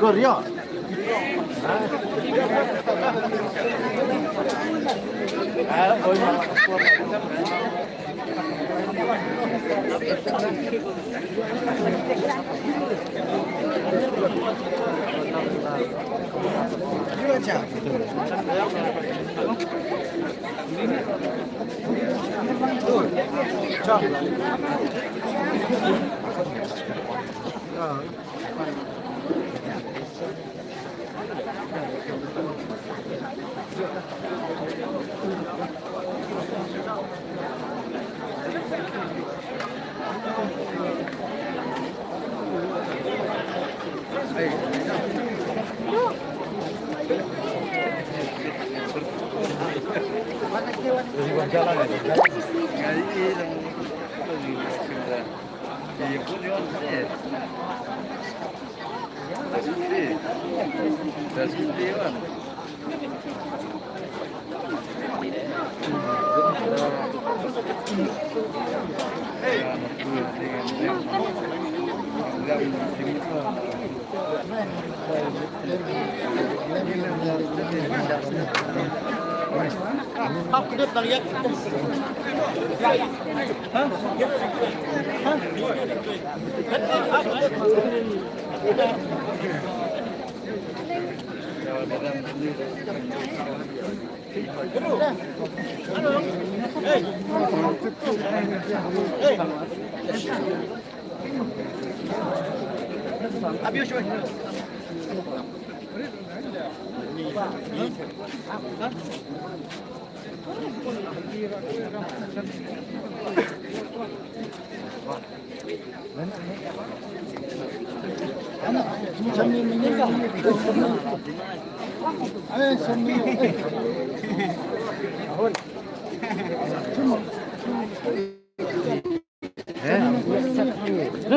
Korea. No,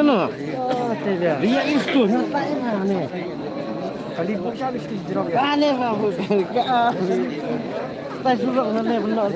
no. Dia itu nyata ini. Kali bukan istri jeruk. Aneh, Pak. Tak suruh aneh benar.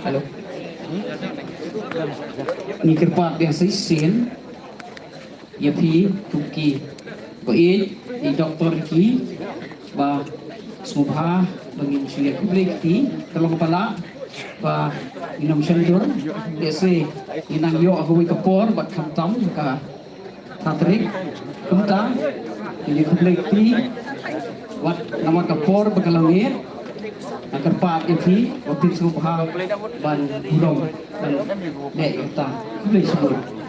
Hello. Ngi kyrpad biang sa shisien ïa phi, to ki ba ïeit, i doktor ki ba sngewbha ba ngin shu ïa khublei kti, ka long ba lah ba ngin ym shon dur, lehse ngin nang ïoh ha kawei ka por bad khamtam ka Patrick, kumta, ngin ïa khublei kti, wat namar ka por ba ka la miet, nga kyrpad ïa phi, ba phin sngewbha ban burom, ban leh ïa kata. Khublei shibun.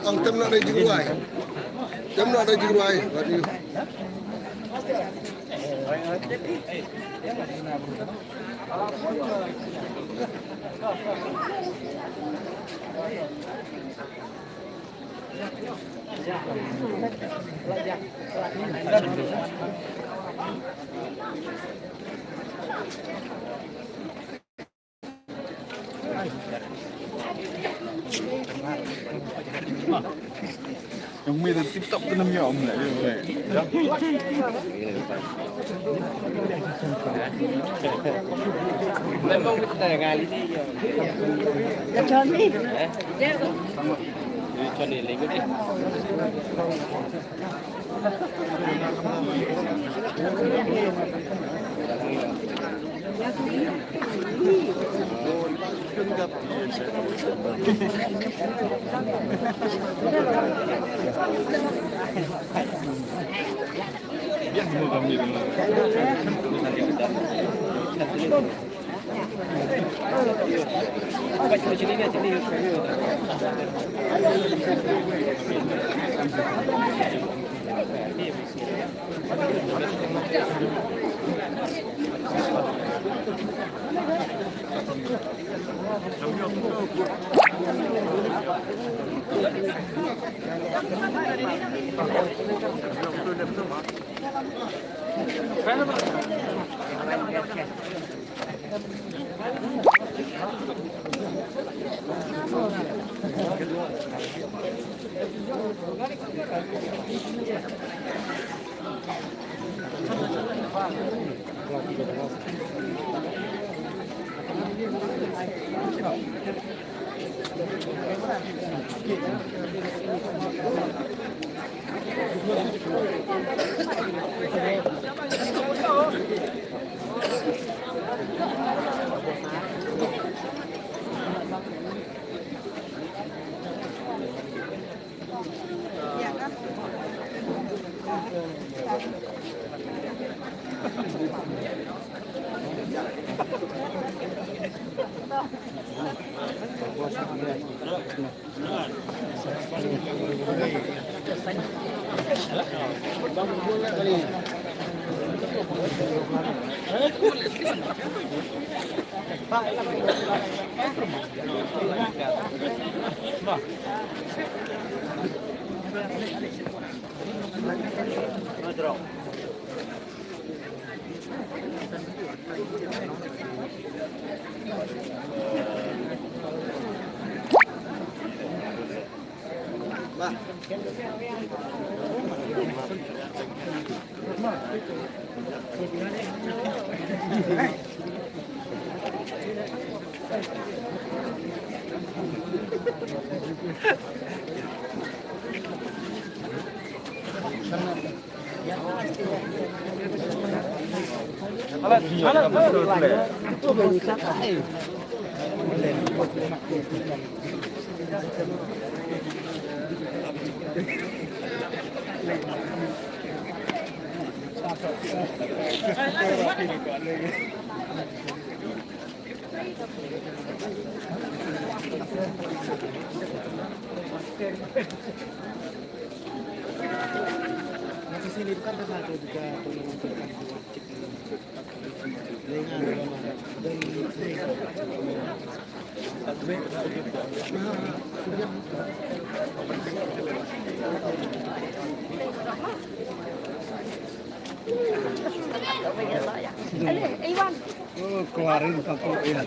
Ong tem noh da jingrwai. Tem noh da jingrwai. Yang mui da tip top tu nam ya om la. Memang kita ngali ni. Ya Johnny. Johnny lagi ni. Oh, keluarin satu ya.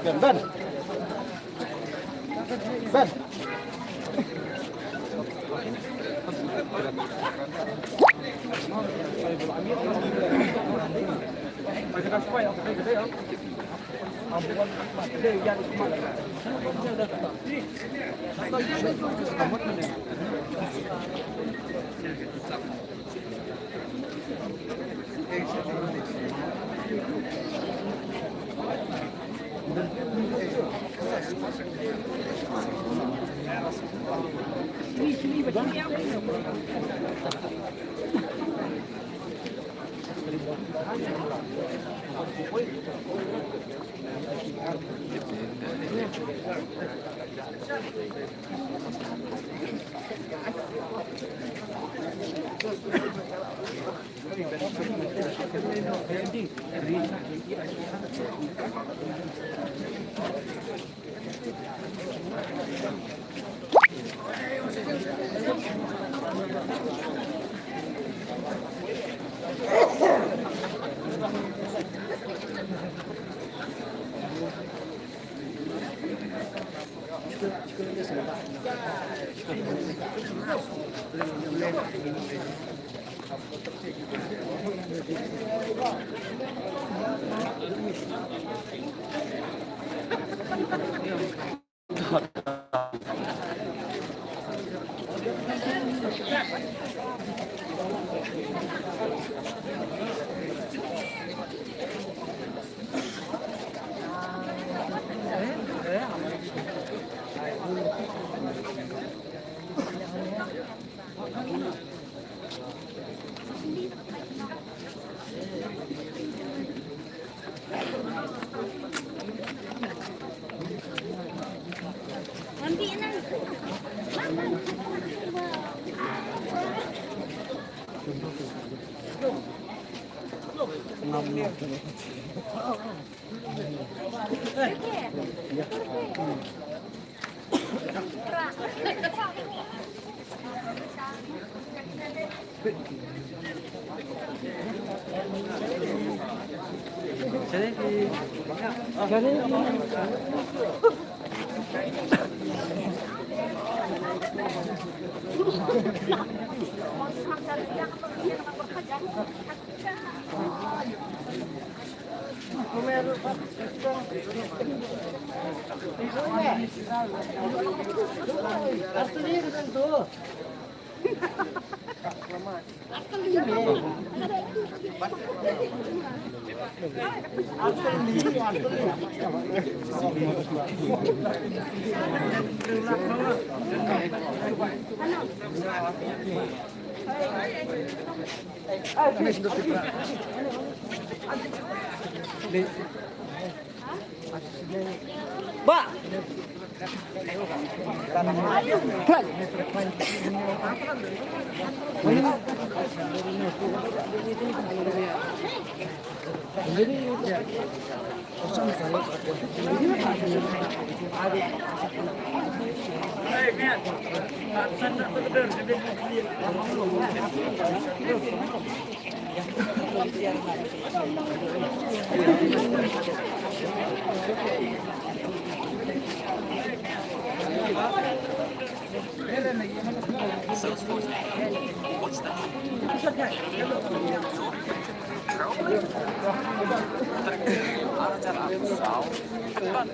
Ben, Ben. Ben.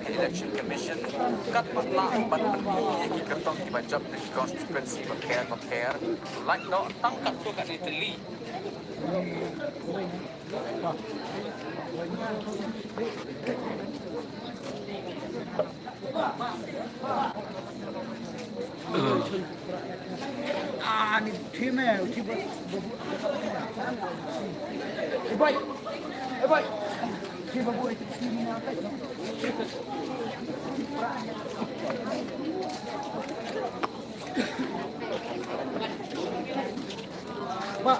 Election Commission kat ba lah ban pynmih ïa ki kyrtong kiba jop na ki constituency bapher bapher, lait noh tang katto katne tylli. Ah, ni uthi me, uthi ba, babu. Eh, boy. Eh, boy. Uthi babu, uthi ni na. Ba.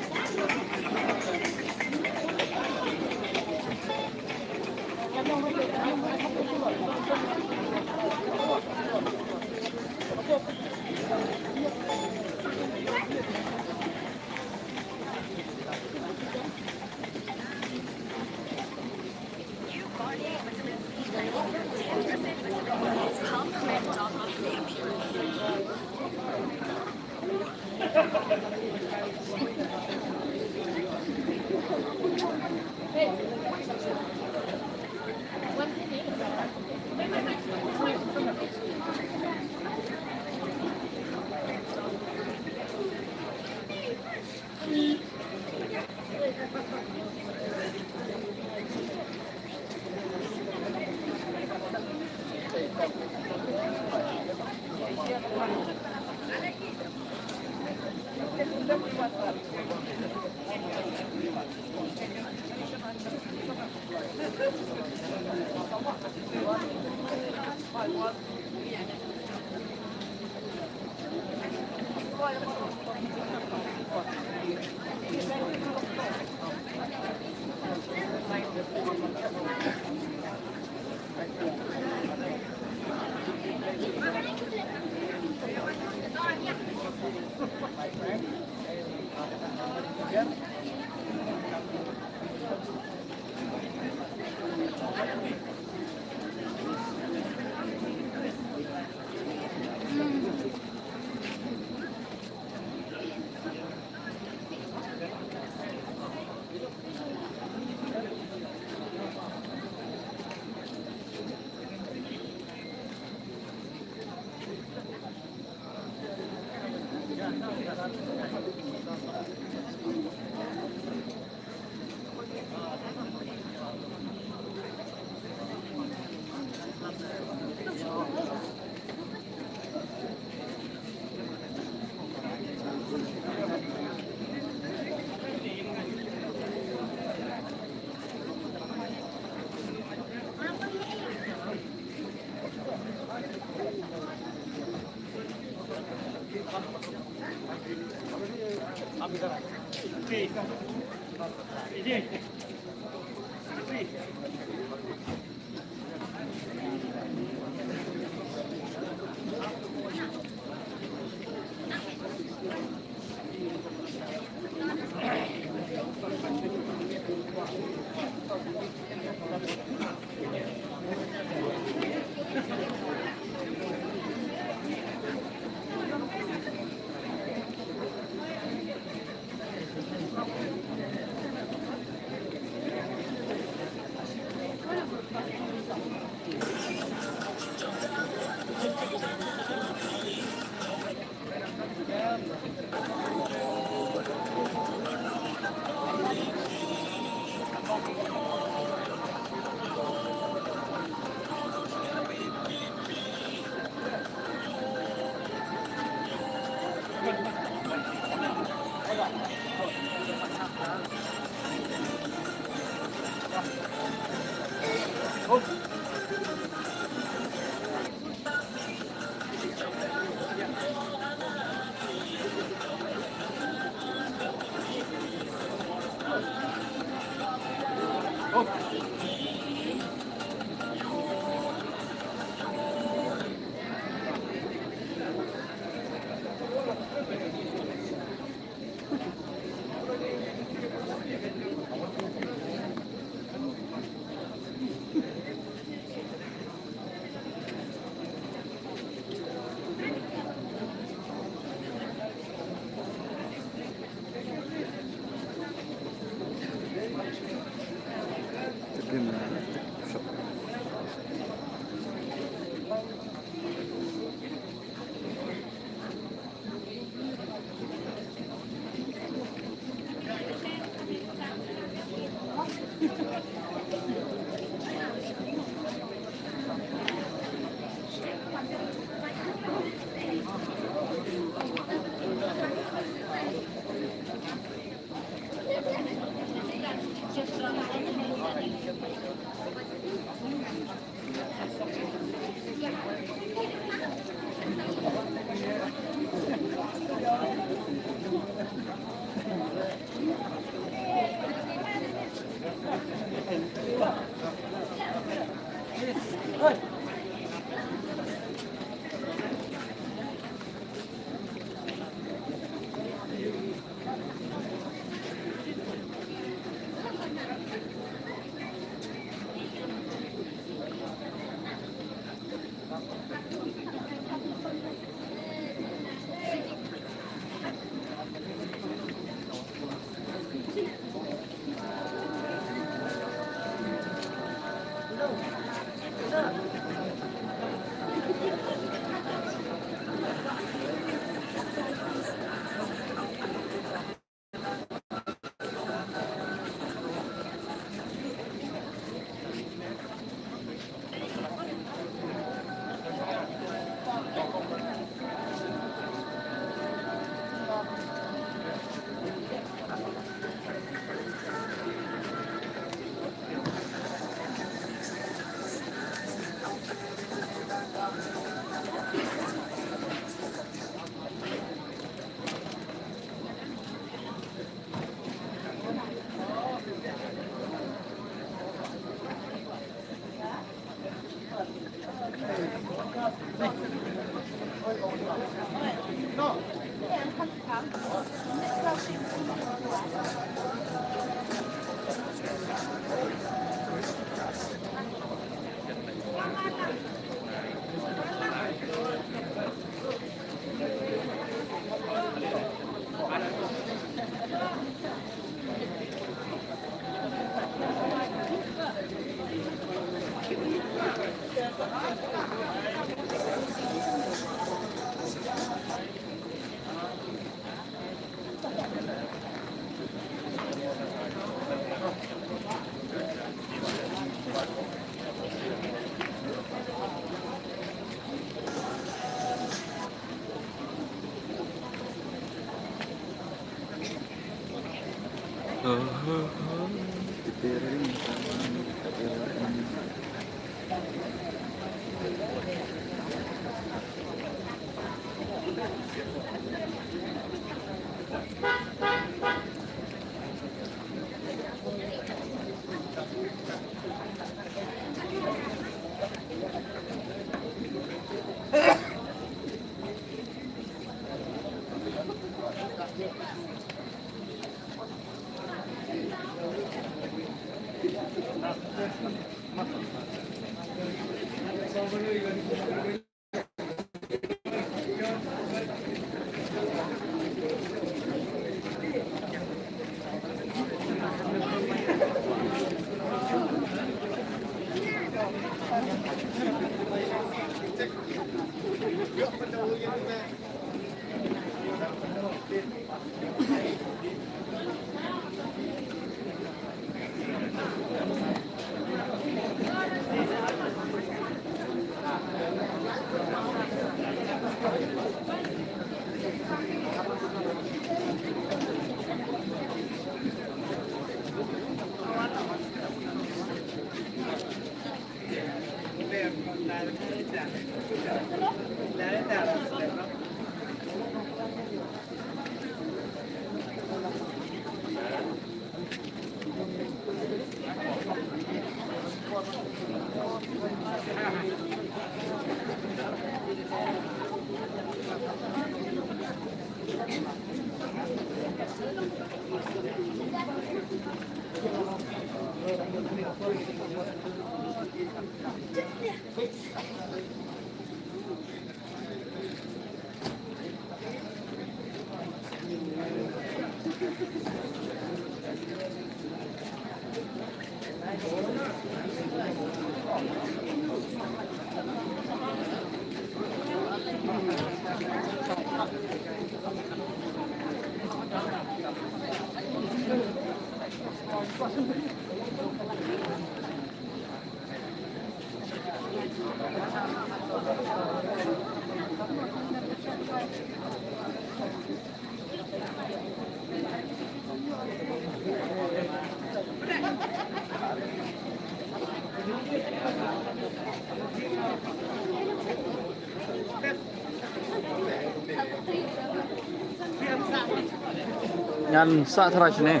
Ngan sah tharai shane.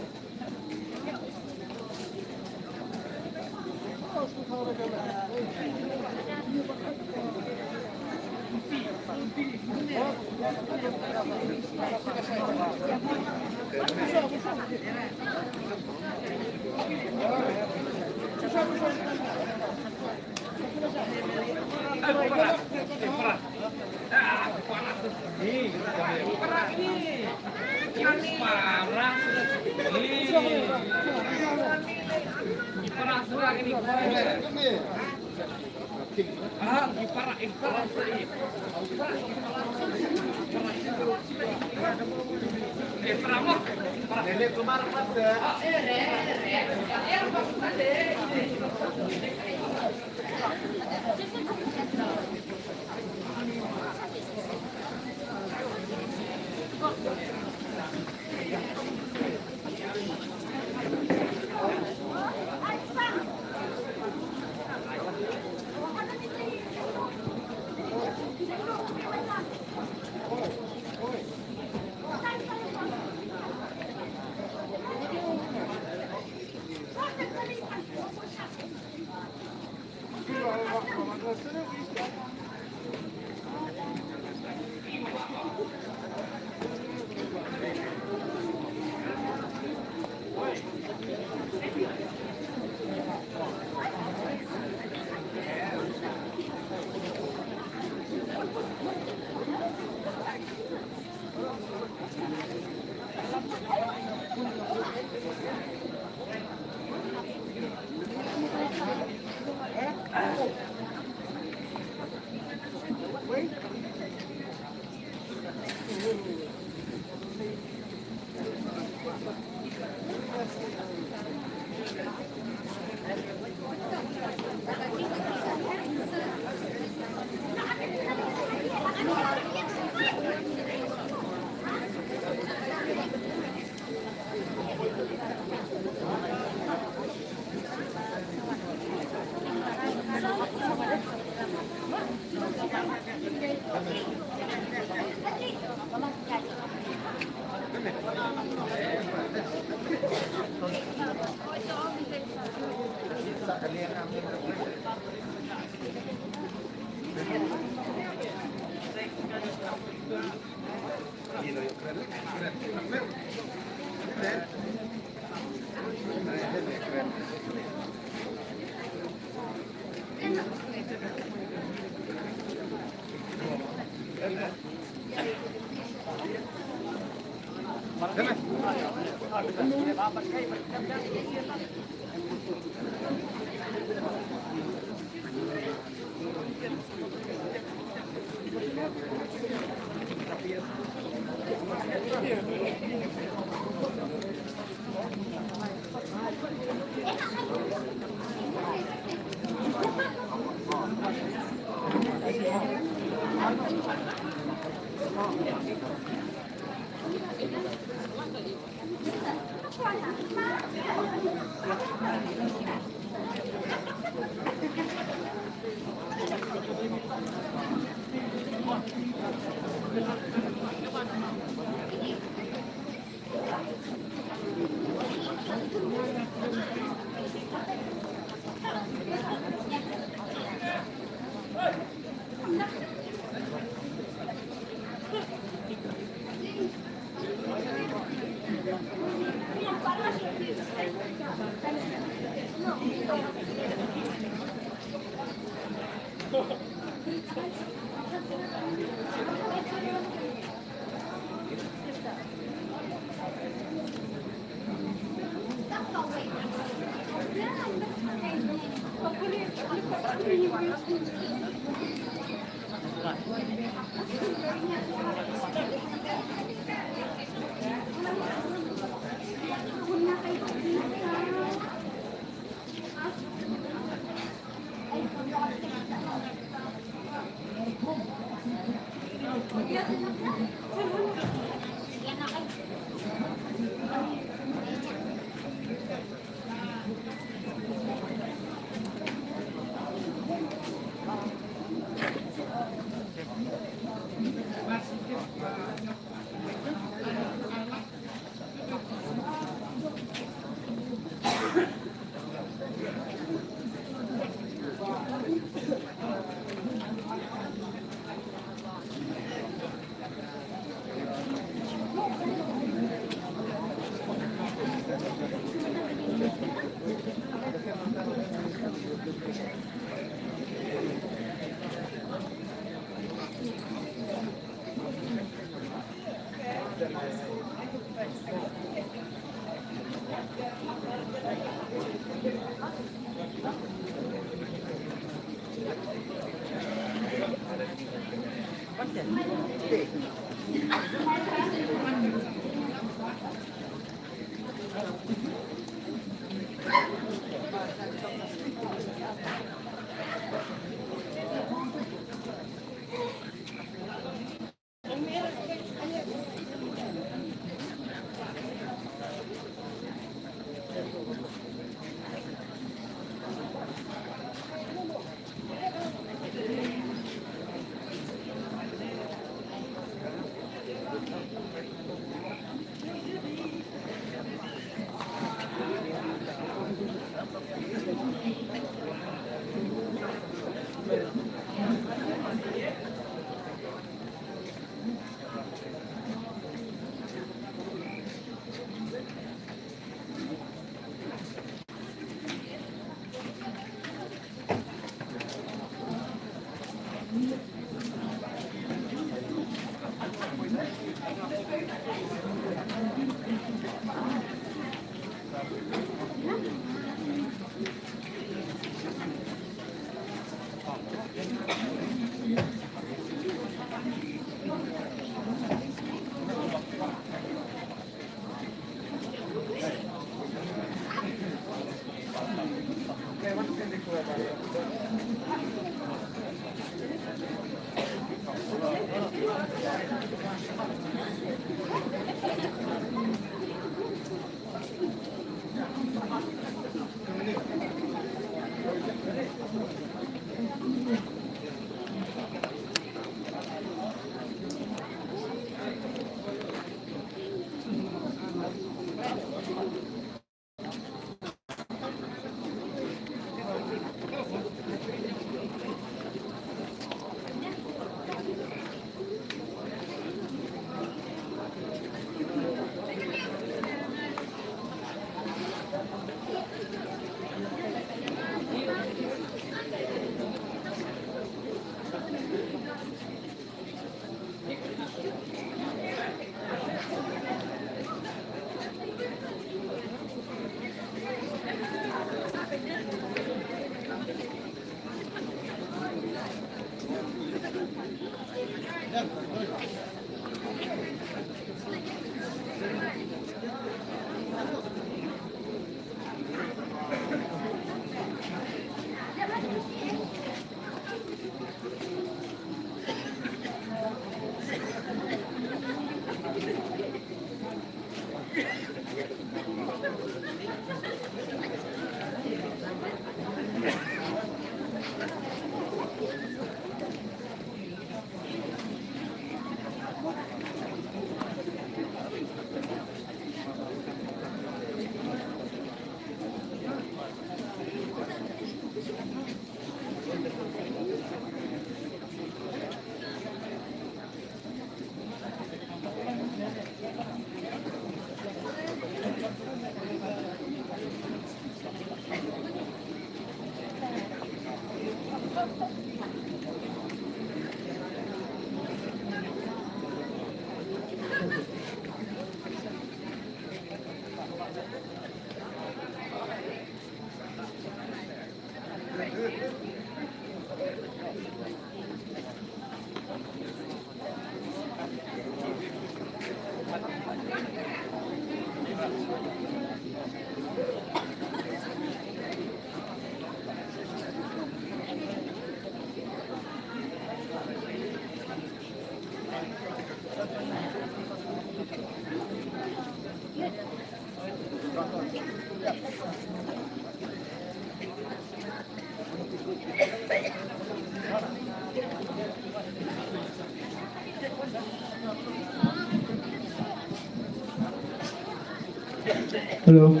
Hello.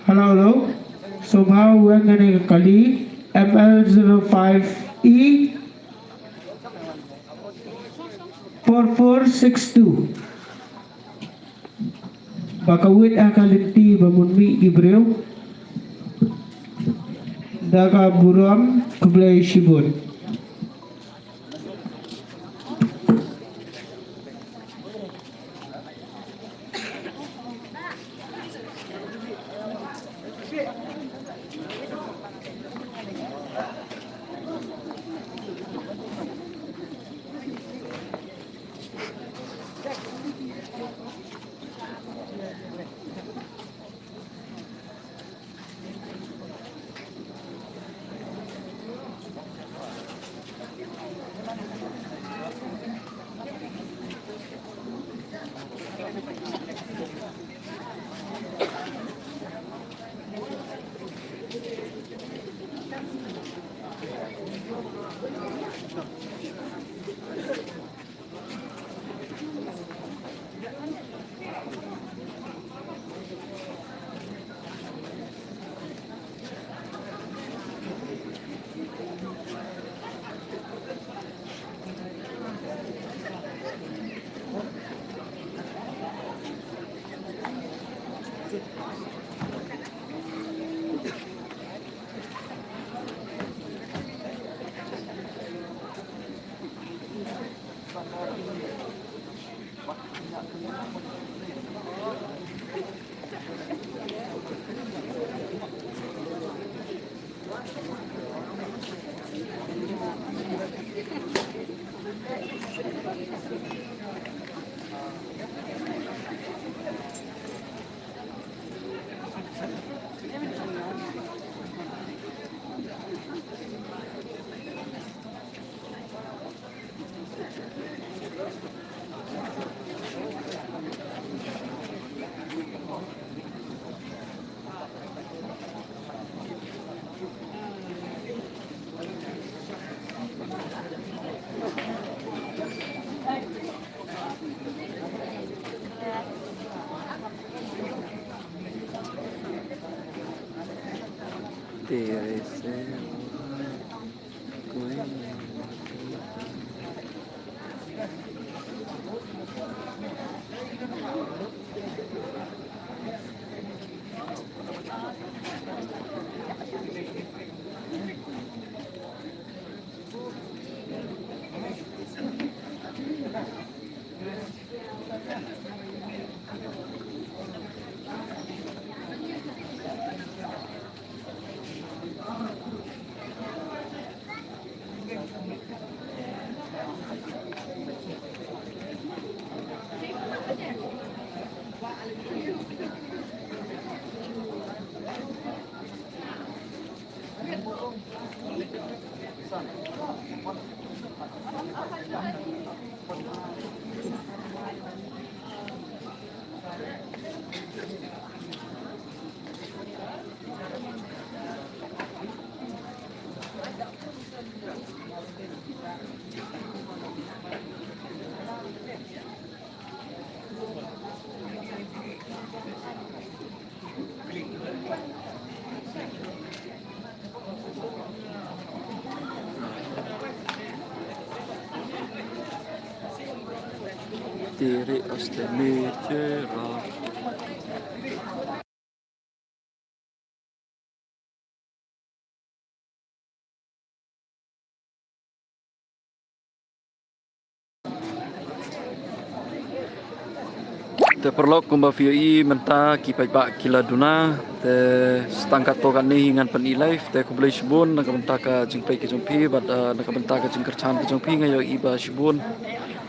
Hello, hello. Soubha weng ïa kane ka kali M L zero five E four four six two. Ba ka wit ha ka lynti ba mun mih ki briew. Da ka burom, khublei shibun. Tiri Australia. Te paralok, kumba phi ïohi mynta ki paidbah ki la duna, te tang katto katne hi ngan pyni live. Te khublei shibun na ka bynta ka jingpeit ka jong phi bad, eh, na ka bynta ka jingkyrshan ka jong phi. Nga ïohi ba shibun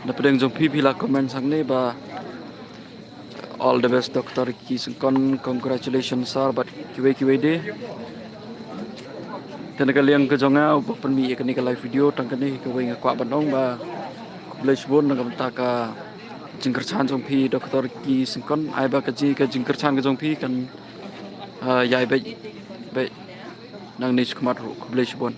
na pdeng jong phi phi la comment hangne ba All the best, Doctor Ki Syngkon. Congratulations, sir, bad kiwei kiwei de. Te na ka liang ka jong nga, uba pynmih ïa kane ka live video, tang kane kawei nga kwah ban ong ba khublei shibun na ka bynta ka jingkyrshan jong phi, Doctor Ki Syngkon. Ai ba ka ji ka jingkyrshan ka jong phi kan, ah, ïai beit, beit nangne shakhmat ruh. Khublei shibun.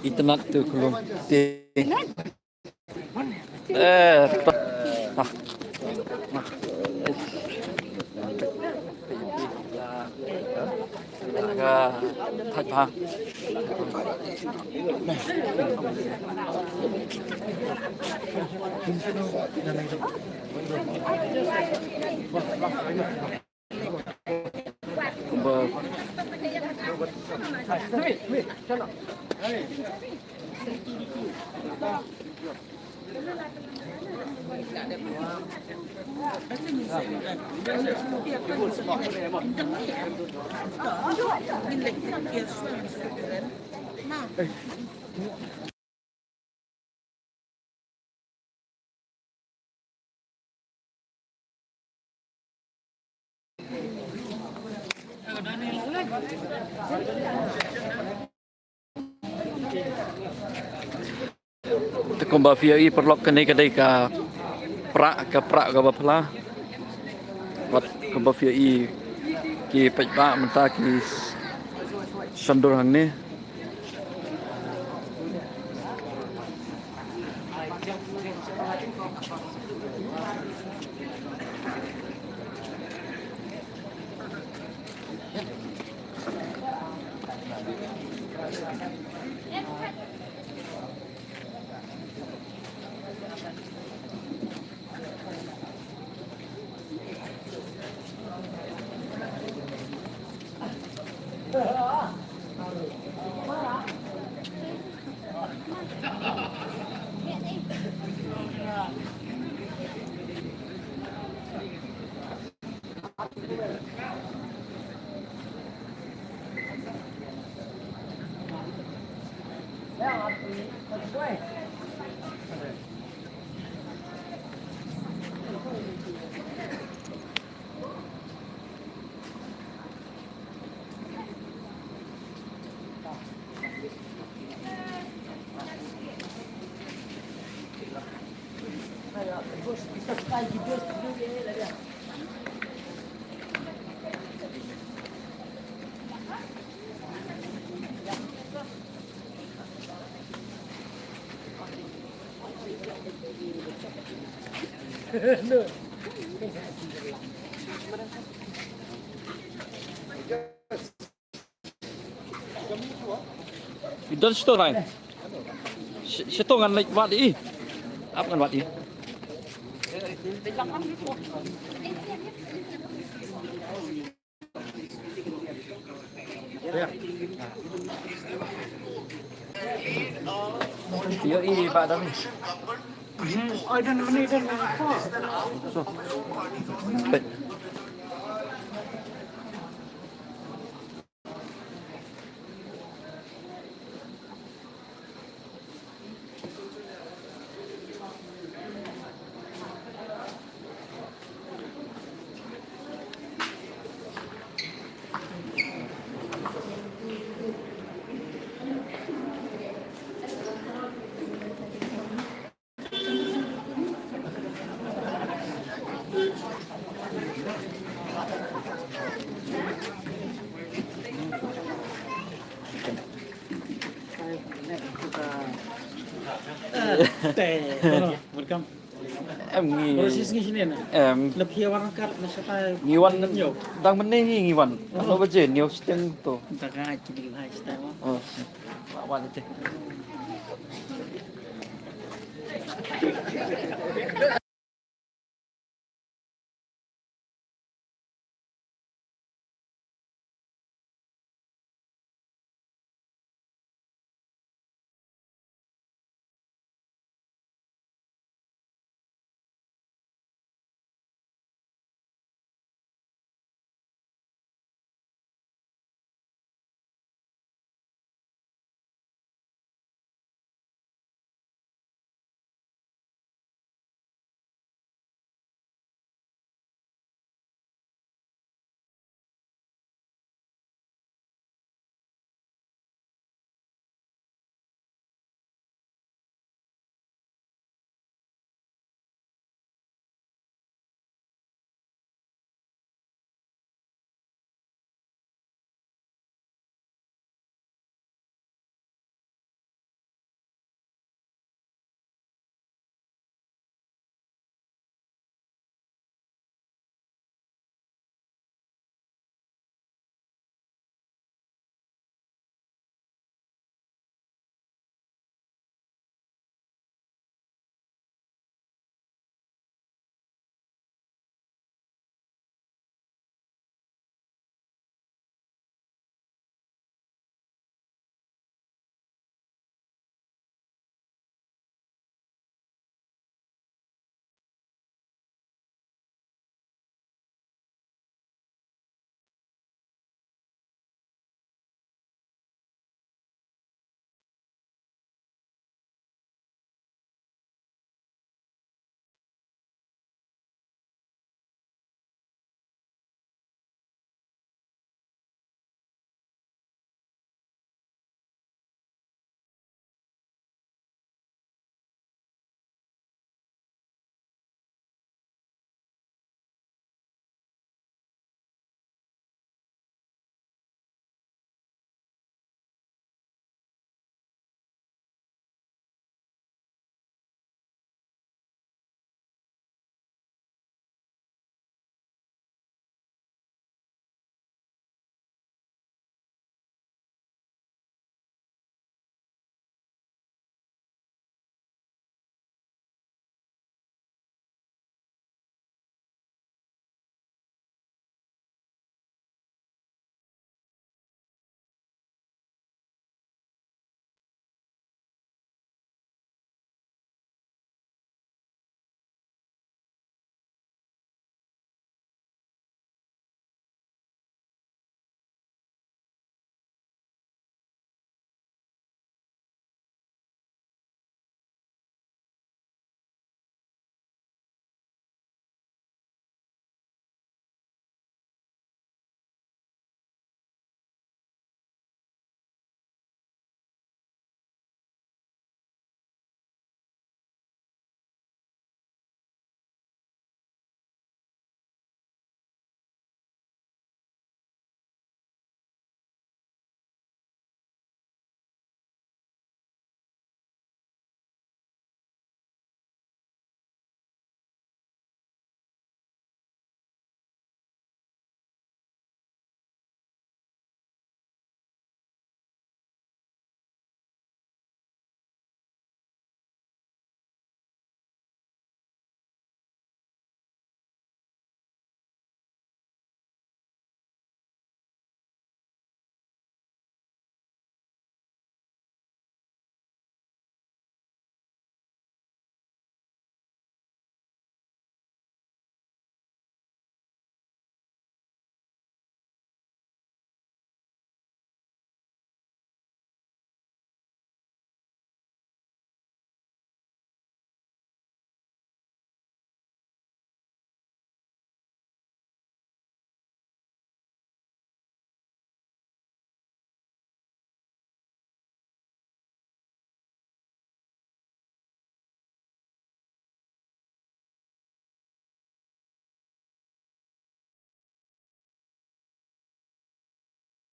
Itynnad tu khulum. Te. Eh, pa. Ah. Ah. Ka thait bha. Kumba. Te kumba phi ïohi paralok, kane ka dei ka prah, ka prah kaba phylla. Wat kumba phi ïohi ki paidbah mynta ki shon dur hangne. Don shuh to, Ryan. Sh-, shuh to ngan leit wad ïa i. Ap ngan wad ïa i. Ïohi ba dang. Hmm, oi, don mane, don mane. So. Peit. Welcome. Em ngi. Proses ngi sini na. Em. Lep hi wan kar na sata. Ngi wan nyo. Dang mene ngi ngi wan. Oh. Ano baje nyo siteng to. Daga aja di hai sita. Oh. Wan aja.